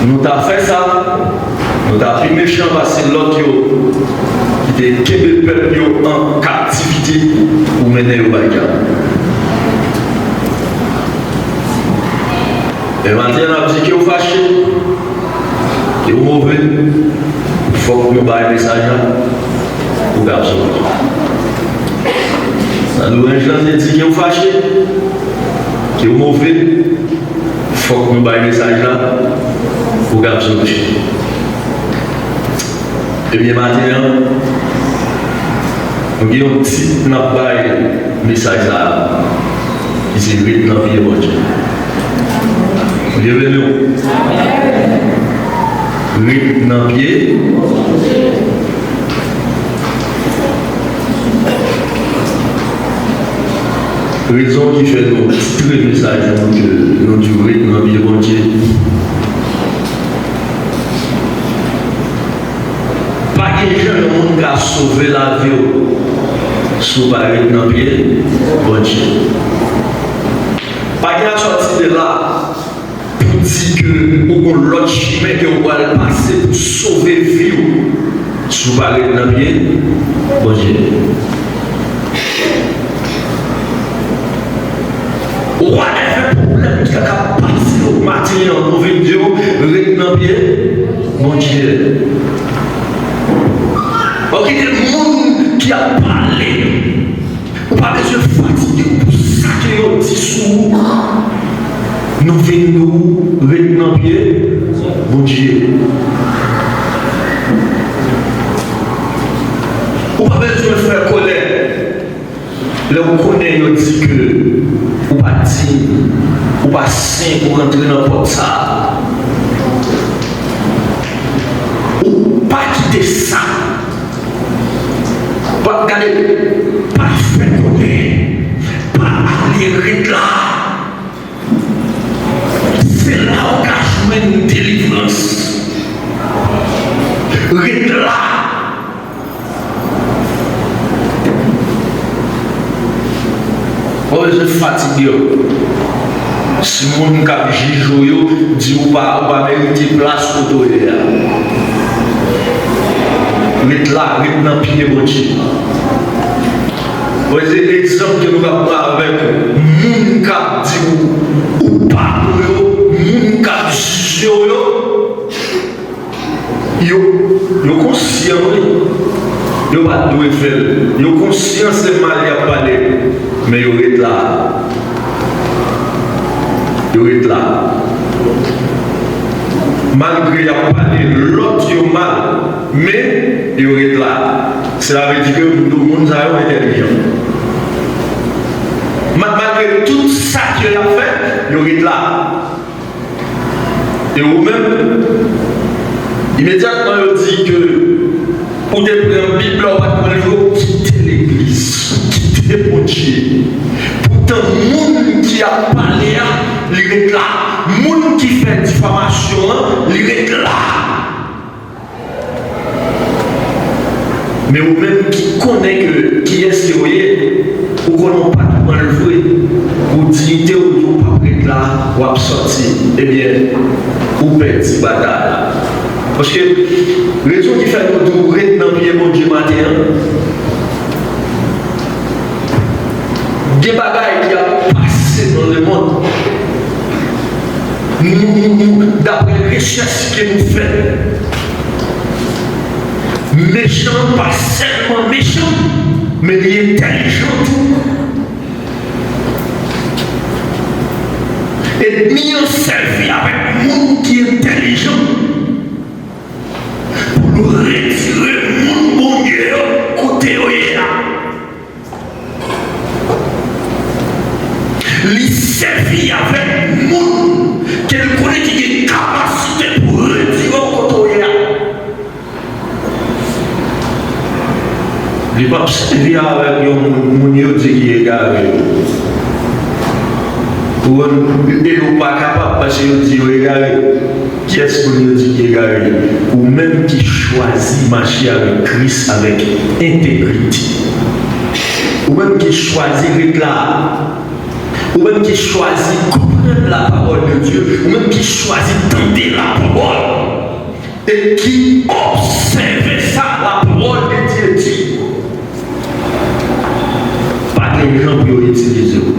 nou ta fè sa, nou ta pi mechan pase lòt yo ki te kenbe pèp yo an kaptivite pou mennen yo bay dyab. E maten an, n ap di ke w fache, ke w move, fòk nou bay mesaj la pou Gab Sovè. Nan louwanj lan, te di ke w fache, ke w move, fòk nou bay mesaj la pou Gab Sovè. Ebyen, maten an, nou gen yon tit n ap bay mesaj sa a, ki se ret nan pye Bondye. Bondye beni w. Ret nan pye. Rezon ki fè nou titre mesaj nou ke nou di ret nan pye Bondye. Pa gen jan yon moun ka sove lavi w si w pa ret nan pye Bondye. Pa gen asòti de la pou di ke ou gon lòt chimen ke ou pral pase pou sove vi w si w pa ret nan pye Bondye. Whatever pwoblèm ki ta ka pase w maten an, nou vin di w, ret nan pye Bondye. Ou kite moun ki ap pale, ou pa bezwen fatige w pou sa ke yo di sou ou. Nou vin di w, ret nan pye Bondye. Ou pa bezwen fè kòlè. Lè w konnen yo di ke ou pa diy, ou pa sen pou rantre nan pòt sa a, ou pa kite sa. Pa gade, pa fè konnen, pa ale, ret la. Se la ou ka jwenn delivrans. Ret la. Ou pa bezwen fatige w. Si moun k ap jije w yo di ou pa, ou pa merite plas kote w ye a, ret la, ret nan pye Bondye. Mwen se egzanp ke nou ka pran avèk moun k ap di w ou pa bon yo, moun k ap jije w yo. Yo, yo konsyan, wi. Yo pa t dwe fè l. Yo konsyan se mal y ap pale, men yo ret la. Yo ret la. Malgre y ap pale lòt yo mal, men yo ret la. Sela vle di ke moun sa yo entèlijan. Ma-, malgre tout sa ke y ap fè, yo ret la. E ou menm, imedyatman yo di ke ou te pran Bib la, ou pa t pran l, ou kite legliz, ou kite Bondye. Poutan, moun ki ap pale a, li ret la. Moun ki fè difamasyon an, li ret la. Men ou menm ki konnen ke kiyès ke w ye, Ou konnen w pa t pran l vre, pou diyite w, ou di w p ap ret la, w ap sòti, ebyen, ou pèdi batay la. Paske rezon ki fè nou di w ret nan pye Bondye maten an, gen bagay ki ap pase nan lemonn. Nou, nou, nou, daprè rechèch ke nou fè, mechan an pa sèlman mechan, men li entèlijan tou. Ènmi an sèvi avèk moun ki entèlijan pou l retire moun Bondye yo kote yo ye a. Li sèvi avèk moun ke l konnen ki gen kapasite pou retire w kote w ye a. Li p ap sèvi avèk yon moun, moun yo di ki egare yo. Ou konn, e yo pa kapab, paske yo di yo egare. Kiyès moun yo di ki egare? Ou menm ki chwazi mache avèk Kris avèk entegrite. Ou menm ki chwazi ret la. Ou menm ki chwazi konprann la parole de Dieu. Ou menm ki chwazi tande la parole. E ki obsève sa la parole de Dieu di. Pa gen jan pou yo itilize w.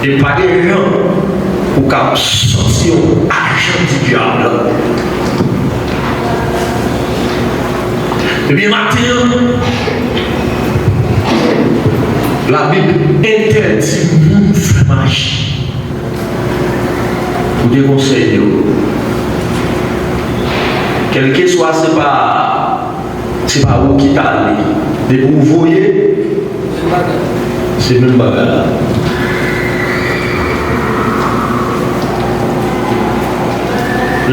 E pa gen jan pou w ka sòti yon ajan di dyab la. Ebyen, maten an, Labib entèdi moun fè maji. Koute konsèy yo. Kèlkeswa se pa, se pa ou ki t ale. Depi ou voye, se menm bagay la.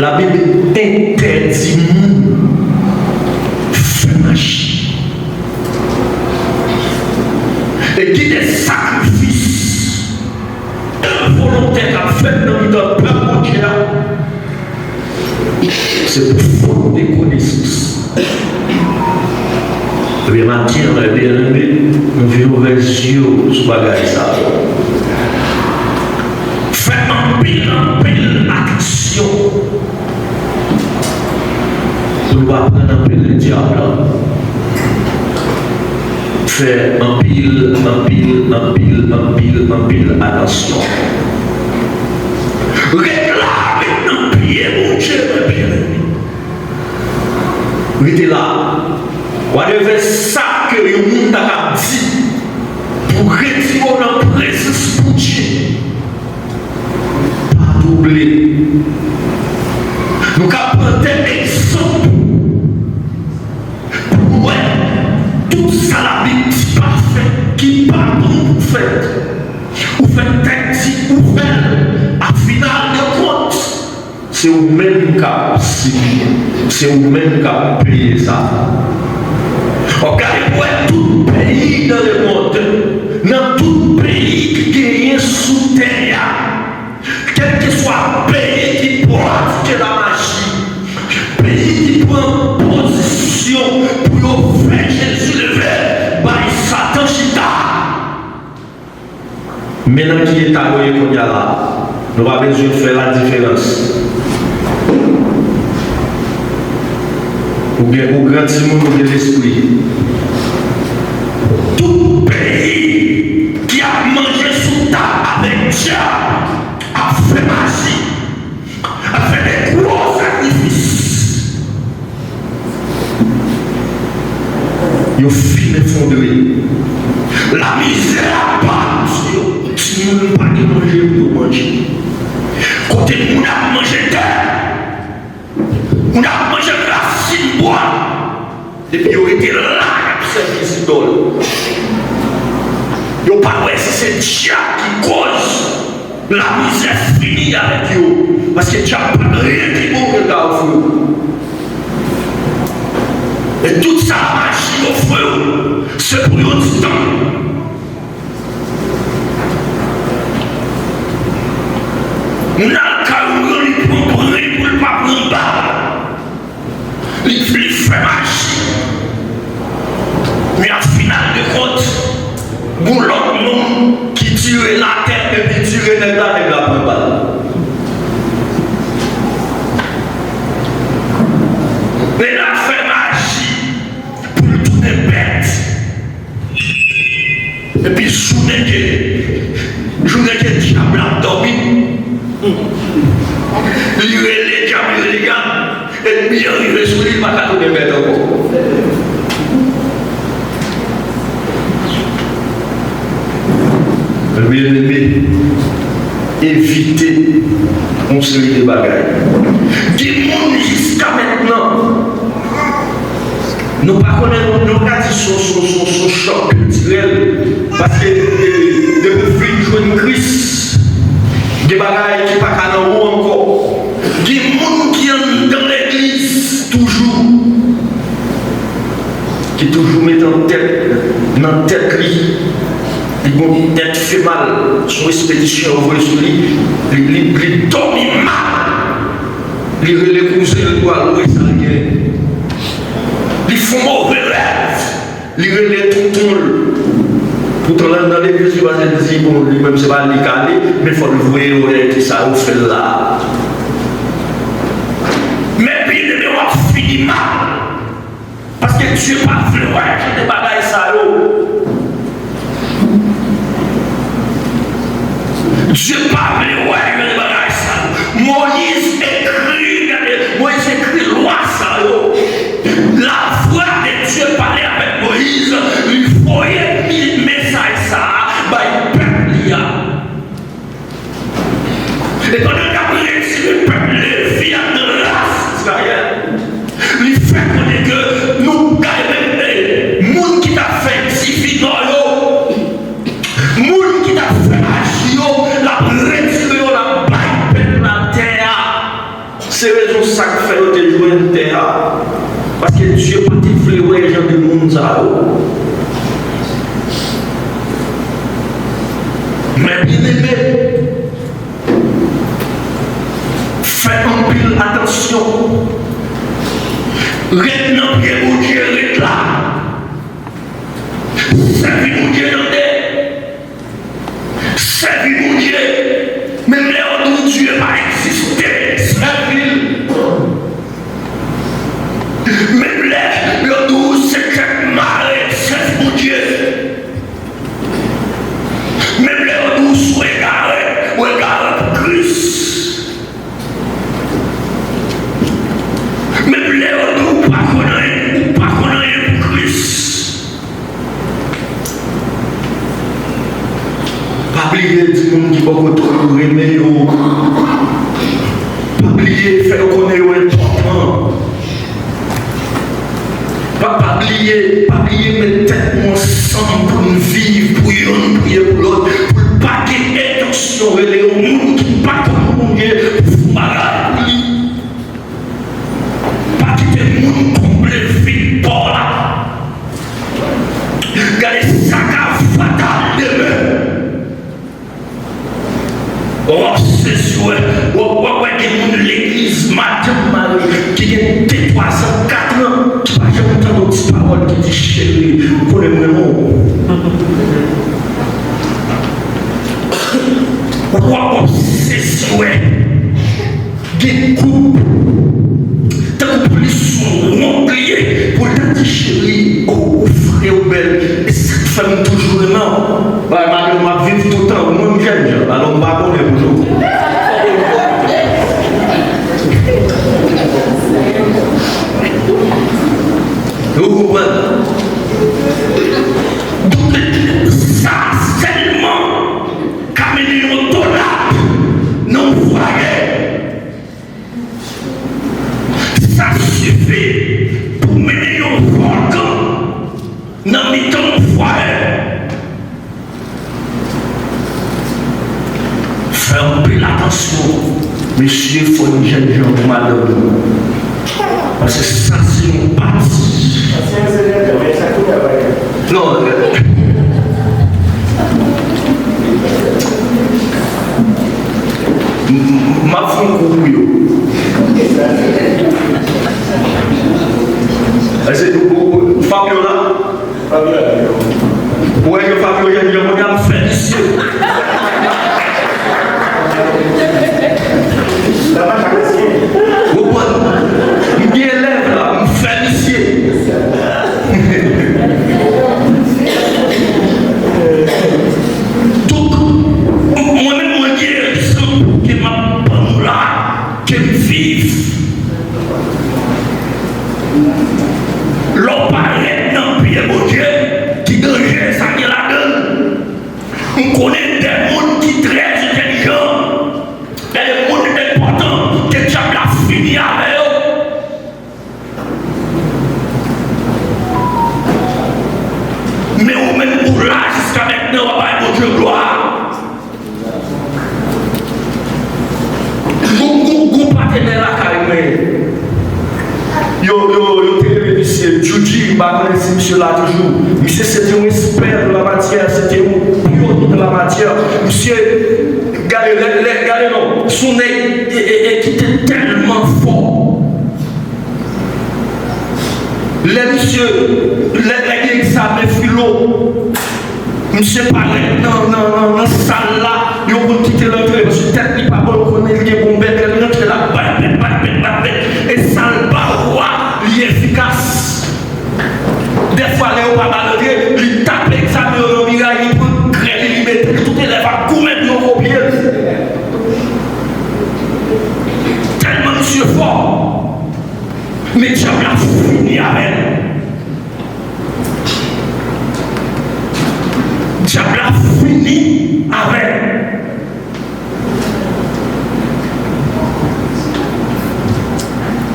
Labib entèdi moun fè maji. E gen de sakrifis envolontè k ap fèt nan mitan pèp Bondye a, se pou fòt de konesans. Ebyen, maten an, ebyen, nou vin ouvè zye w sou bagay sa yo. Fè anpil, anpil atansyon. Pou nou pa pran nan pil dyab la. Fè anpil, anpil, anpil, anpil, anpil atansyon. Ret la, ret nan pye Bondye, mwen byeneme. Rete la. Whatever sa ke yon moun ta kab di pou retire w nan prezans Bondye. Pa twouble. Nou ka pran de egzanp pou nou wè tout sa Labib di pa fèt, ki pa bon pou fèt. Ou fè tèt di ou fè l, a final de kont, se ou menm k ap sibi, se ou menm k ap peye sa. W ap gade pou wè tout peyi dans le monde, nan tout peyi ki genyen sou tè a, kèlkeswa peyi ki pratike lamaji, peyi ki pran pozisyon pou yo fè Jezi leve, bay Satan chita. Men nan ki eta nou ye kounye a la. Nou pa bezwen fè ladiferans. Ou gen, ou gran timoun, ou gen lespri. Tout peyi ki ap manje sou tab avèk dyab ap fè maji. Ap fè de gwo sakrifis. Yo fin efondre. Lamizè ap bat yo. Timoun pa gen manje pou yo manje. Kote moun ap manje tè, moun ap manje rasin bwa. Epi yo rete la, y ap sèvi zidòl. Yo pa wè si se dyab ki koz lamizè fini avèk yo. Paske dyab pa gen anyen ki bon ke l ka ofri w. E tout sa maji ofri w, se pou yon ti tan. Moun al kay ou, li pran pran pou l pa pran bal. Li, li fè maji. Men an final de kont, gon lòt nonm ki tire latè epi tire nèg la, nèg la pran bal. Nèg la fè maji pou l tounen bèt. Epi jounen ke, jounen ke dyab la ap dòmi, li rele dyab, li rele dyab. Ènmi an rive sou li, li pa ka tounen bèt ankò. Byeneme, evite yon seri de bagay. Gen moun jiska mentnan, nou pa konnen, nou, nou ka di se yon, se yon, se yon, se yon chòk kiltirèl, paske, e, depi w fin jwenn Kris, gen bagay ki pa ka nan ou ankò. Gen moun ki anndan legliz toujou, ki toujou mete an tèt, nan tèt li, li gon tèt fè mal, se yon espedisyon yo voye sou li, li, li, li dòmi mal, li rele kouzen l pou al wè sa l gen, li fè yon move rèv. Li rele tonton l. Poutan l anndan legliz, li panse l di, bon, li menm se pa li k ale, men fò l voye yo wè kisa yo fè l la a. Men byeneme, w ap fini mal. Paske Dye pa vle wè jan de bagay sa yo. Dye pa vle wè jan de bagay sa yo. Moyiz ekri, gade, Moyiz ekri lwa sa yo. Lavwa de Dye pale avèk Moyiz, li voye mi-, mesaj sa a bay pèp li a. E pandan l ap retire pèp Levi a nan ras Izrayèl, li fè konnen ke nou gade menm, e, moun ki t ap fè divinò yo, moun ki t ap fè maji yo, l ap retire yo, l ap bay pèp la tè a. Se rezon sa k fè yo te jwenn tè a. Paske Dye pa te vle wè jan de moun sa yo. Men byeneme, fè anpil atansyon. Ret nan pye Bondye, ret la. Sèvi Bondye, tande. Sèvi Bondye. Menm lè yo di w Dye pa egziste, sèvi l. Menm lè yo di w se tèt mare, sèvi Bondye. Menm lè yo di w sou egare, ou egare pou Kris. Menm lè yo di w pa konn anyen, ou pa konn anyen pou Kris. Pa bliye di moun ki bò kote w yo renmen yo. Pa bliye fè yo konnen yo enpòtan. Pa, pa bliye, pa bliye met tèt nou ansanm pou n viv, pou youn priye pou lòt, pou l pa gen entansyon rele yon moun ki pa konn Bondye pou fè yon bagay pou li. Pa kite moun konble vid pa w la. Gade sa k ap fatal demen. W ap sezi wè, w ap, w ap wè gen moun legliz, madanm, mari, ki gen de, twa zan, kat an, ki pa janm tande yon ti pawòl ki di, cheri, ou konnen m renmen w. W ap, w ap sezi wè. Gen koup, tankou plis yon wont li ye, pou l ta di cheri, o, ou fre, ou bèl, e sa k fè m toujou renmen w. Bay madanm m ap viv toutan, mwen m jènjan, alò m pa konnen pou nou. Ou konprann? Donk, sa sèlman ka mennen yon tònad nan yon fwaye. Sa sifi pou mennen yon vòlkan nan mitan yon fwaye. Fè anpil atansyon, mesye, fò n jènjan pou madanm nou. Paske sa se yon pati. Non, m, m, m ap fè yon kou pou yo. Èske ou, ou, ou, Fabiola? Ou wè yo Fabio Jean Jean, mwen ap fè misye. Konprann? M gen elèv la, m fè misye. Donk, mwen menm, mwen gen egzanp ke m ap ban nou la, ke m viv. Lè w parèt nan pye Bondye, ki danje sa gen ladan l? M konnen de moun ki trè entèlijan, de moun enpòtan, ke dyab la fini avè yo. Men ou menm ou la jiska mentnan, w ap bay Bondye glwa. Gon, gon, gon patenè lakay mwen. Yo, yo, yo te rele misye Djoudji, m pa konnen si misye la toujou. Misye se te yon espè nan lamatyè, se te yon pyonye nan lamatyè. Misye, gade, lè, lè, gade non, se yon nèg e, e, e ki te tèlman fò. Lè misye, lè, lè gen egzamen filo, misye parèt nan, nan, nan, nan sal la, yo konn kite l antre, paske tèt li pa bon, yo konnen li gen bon bèt, lè li rantre la, bat bèt, bat bèt, bat bèt. E sal ba ou a, li efikas. Dèfwa, lè yo pa ba l antre, li tape egzamen yo nan miray, li pran krè li, li mete l, tout elèv ap goumen pou yo kopye l. Tèlman misye fò. Men dyab la fini avè l. Dyab la fini avè l.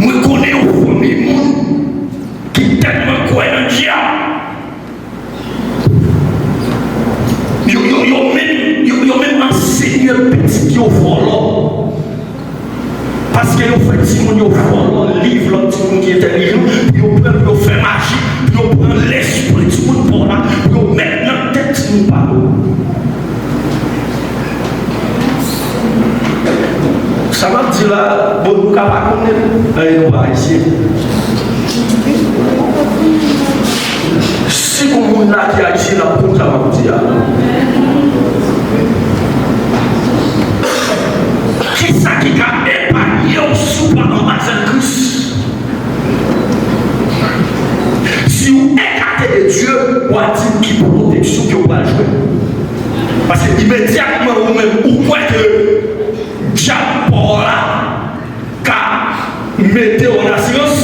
Mwen konnen yon fanmi moun ki tèlman kwè nan dyab. Yo, yo, yo menm, yo, yo menm ansenye pitit yo vòlò. Paske yo fè timoun yo vòlò liv lòt timoun ki entèlijan, pou yo pran, pou yo fè maji, pou yo pran lespri timoun pa w la, pou yo met nan tèt timoun pa yo. Sa m ap di la, bon, nou ka pa konnen, men nou pa Ayisyen. Si gon moun la ki Ayisyen, l ap konn sa m ap di a. Kisa ki ka epanye w si w pa anba zèl Kris? Si w ekate de Dye, w a di m ki pwoteksyon ke w pral jwenn. Paske imedyatman ou menm ou kwè ke dyab pa w la ka mete w an asirans,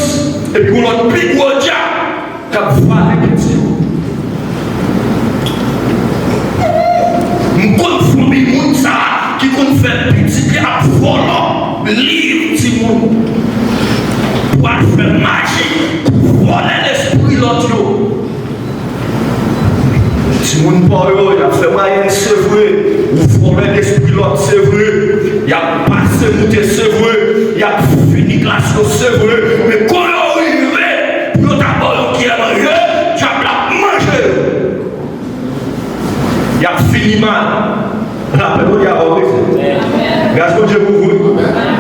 epi gon lòt pi gwo dyab k ap vale pitit ou. M konn fanmi moun sa a ki konn fè pitit li ap vòlò liv timoun pou al fè maji, pou vòlè lespri lòt yo. Timoun pa w yo, y ap fè mayèn, se vre. Ou vòlè lespri lòt, se vre. Y ap pase moute, se vre. Y ap fini klas yo, se vre. Men kon yo rive pou yo ta ba w yon kiyè manje, dyab la ap manje yo. Y ap fini mal. Lapè Bondye avè w, wi. Gras Bondye kouvri w.